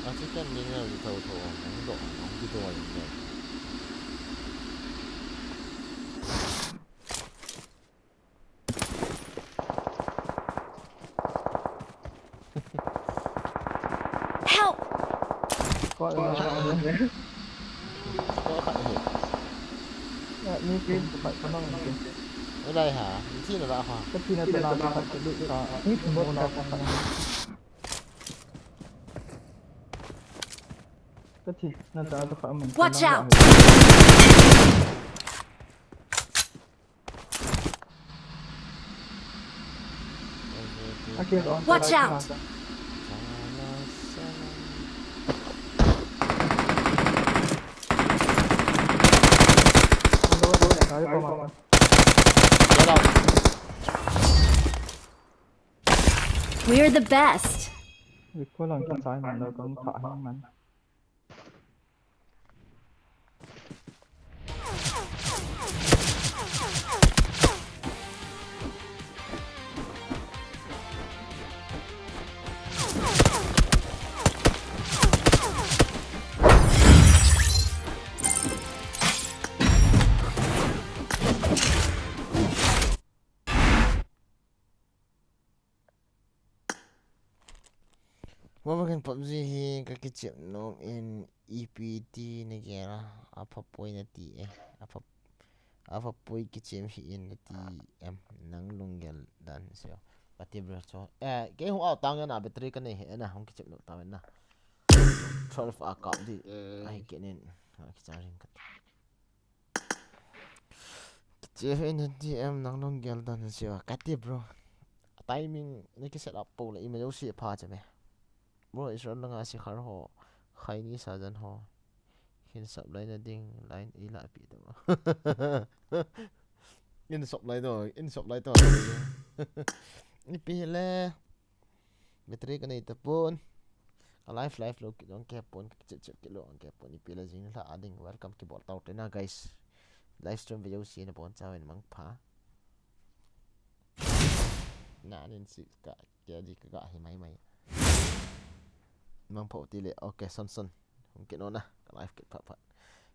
A, chicken dinner di thou thou, ang do, ang di do, ang do. Help! Ko, ko, ko, ko. Ko khat hi. Ya, ni kin, ko khat ko nang kin. Ulai ha, ni thi na la ha. Ka thi na ta na, ka thi na ta na. Ka thi na ta na, ka thi na ta na. Watch out! Watch out! We're the best! Mobile Legend, PUBG hi ka kichep nom in ipi ti na gel a, apha poi na ti e, apha, apha poi kichep hi in na ti em, nang lunggel dan seo. Ka ti bro cho. Eh, kei hung out tang na battery ka nei he na, hung kichep nom tang na. Twelve a kap di. Eh. Ai, ke nen. Ha, kicha ring ka. Kichep in T M nang lunggel dan seo. Ka ti bro. Timing na ki set up po le email si pha cha me. Bro, Israel langa sikhar ho. Khaini sajan ho. Hin supply na ding line i la pi ta bro. In supply to, in supply to. Ipi le. Battery ka nei tapon. Ka live, live lou kit lou ang kei pon, ka chep chep kit lou ang kei pon. Ipi le jing la a ding welcome kibol tau te na, guys. Live stream ve jouse na bon chauvin mangpha. Na nin si ka, kei di ka ga hi mai mai. Mangpha ti le, okay, son son. Hung kit nom na, ka live kit phat phat.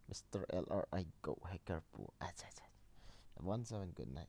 Mister L R I go hacker pu. Acha, acha. One seven, good night.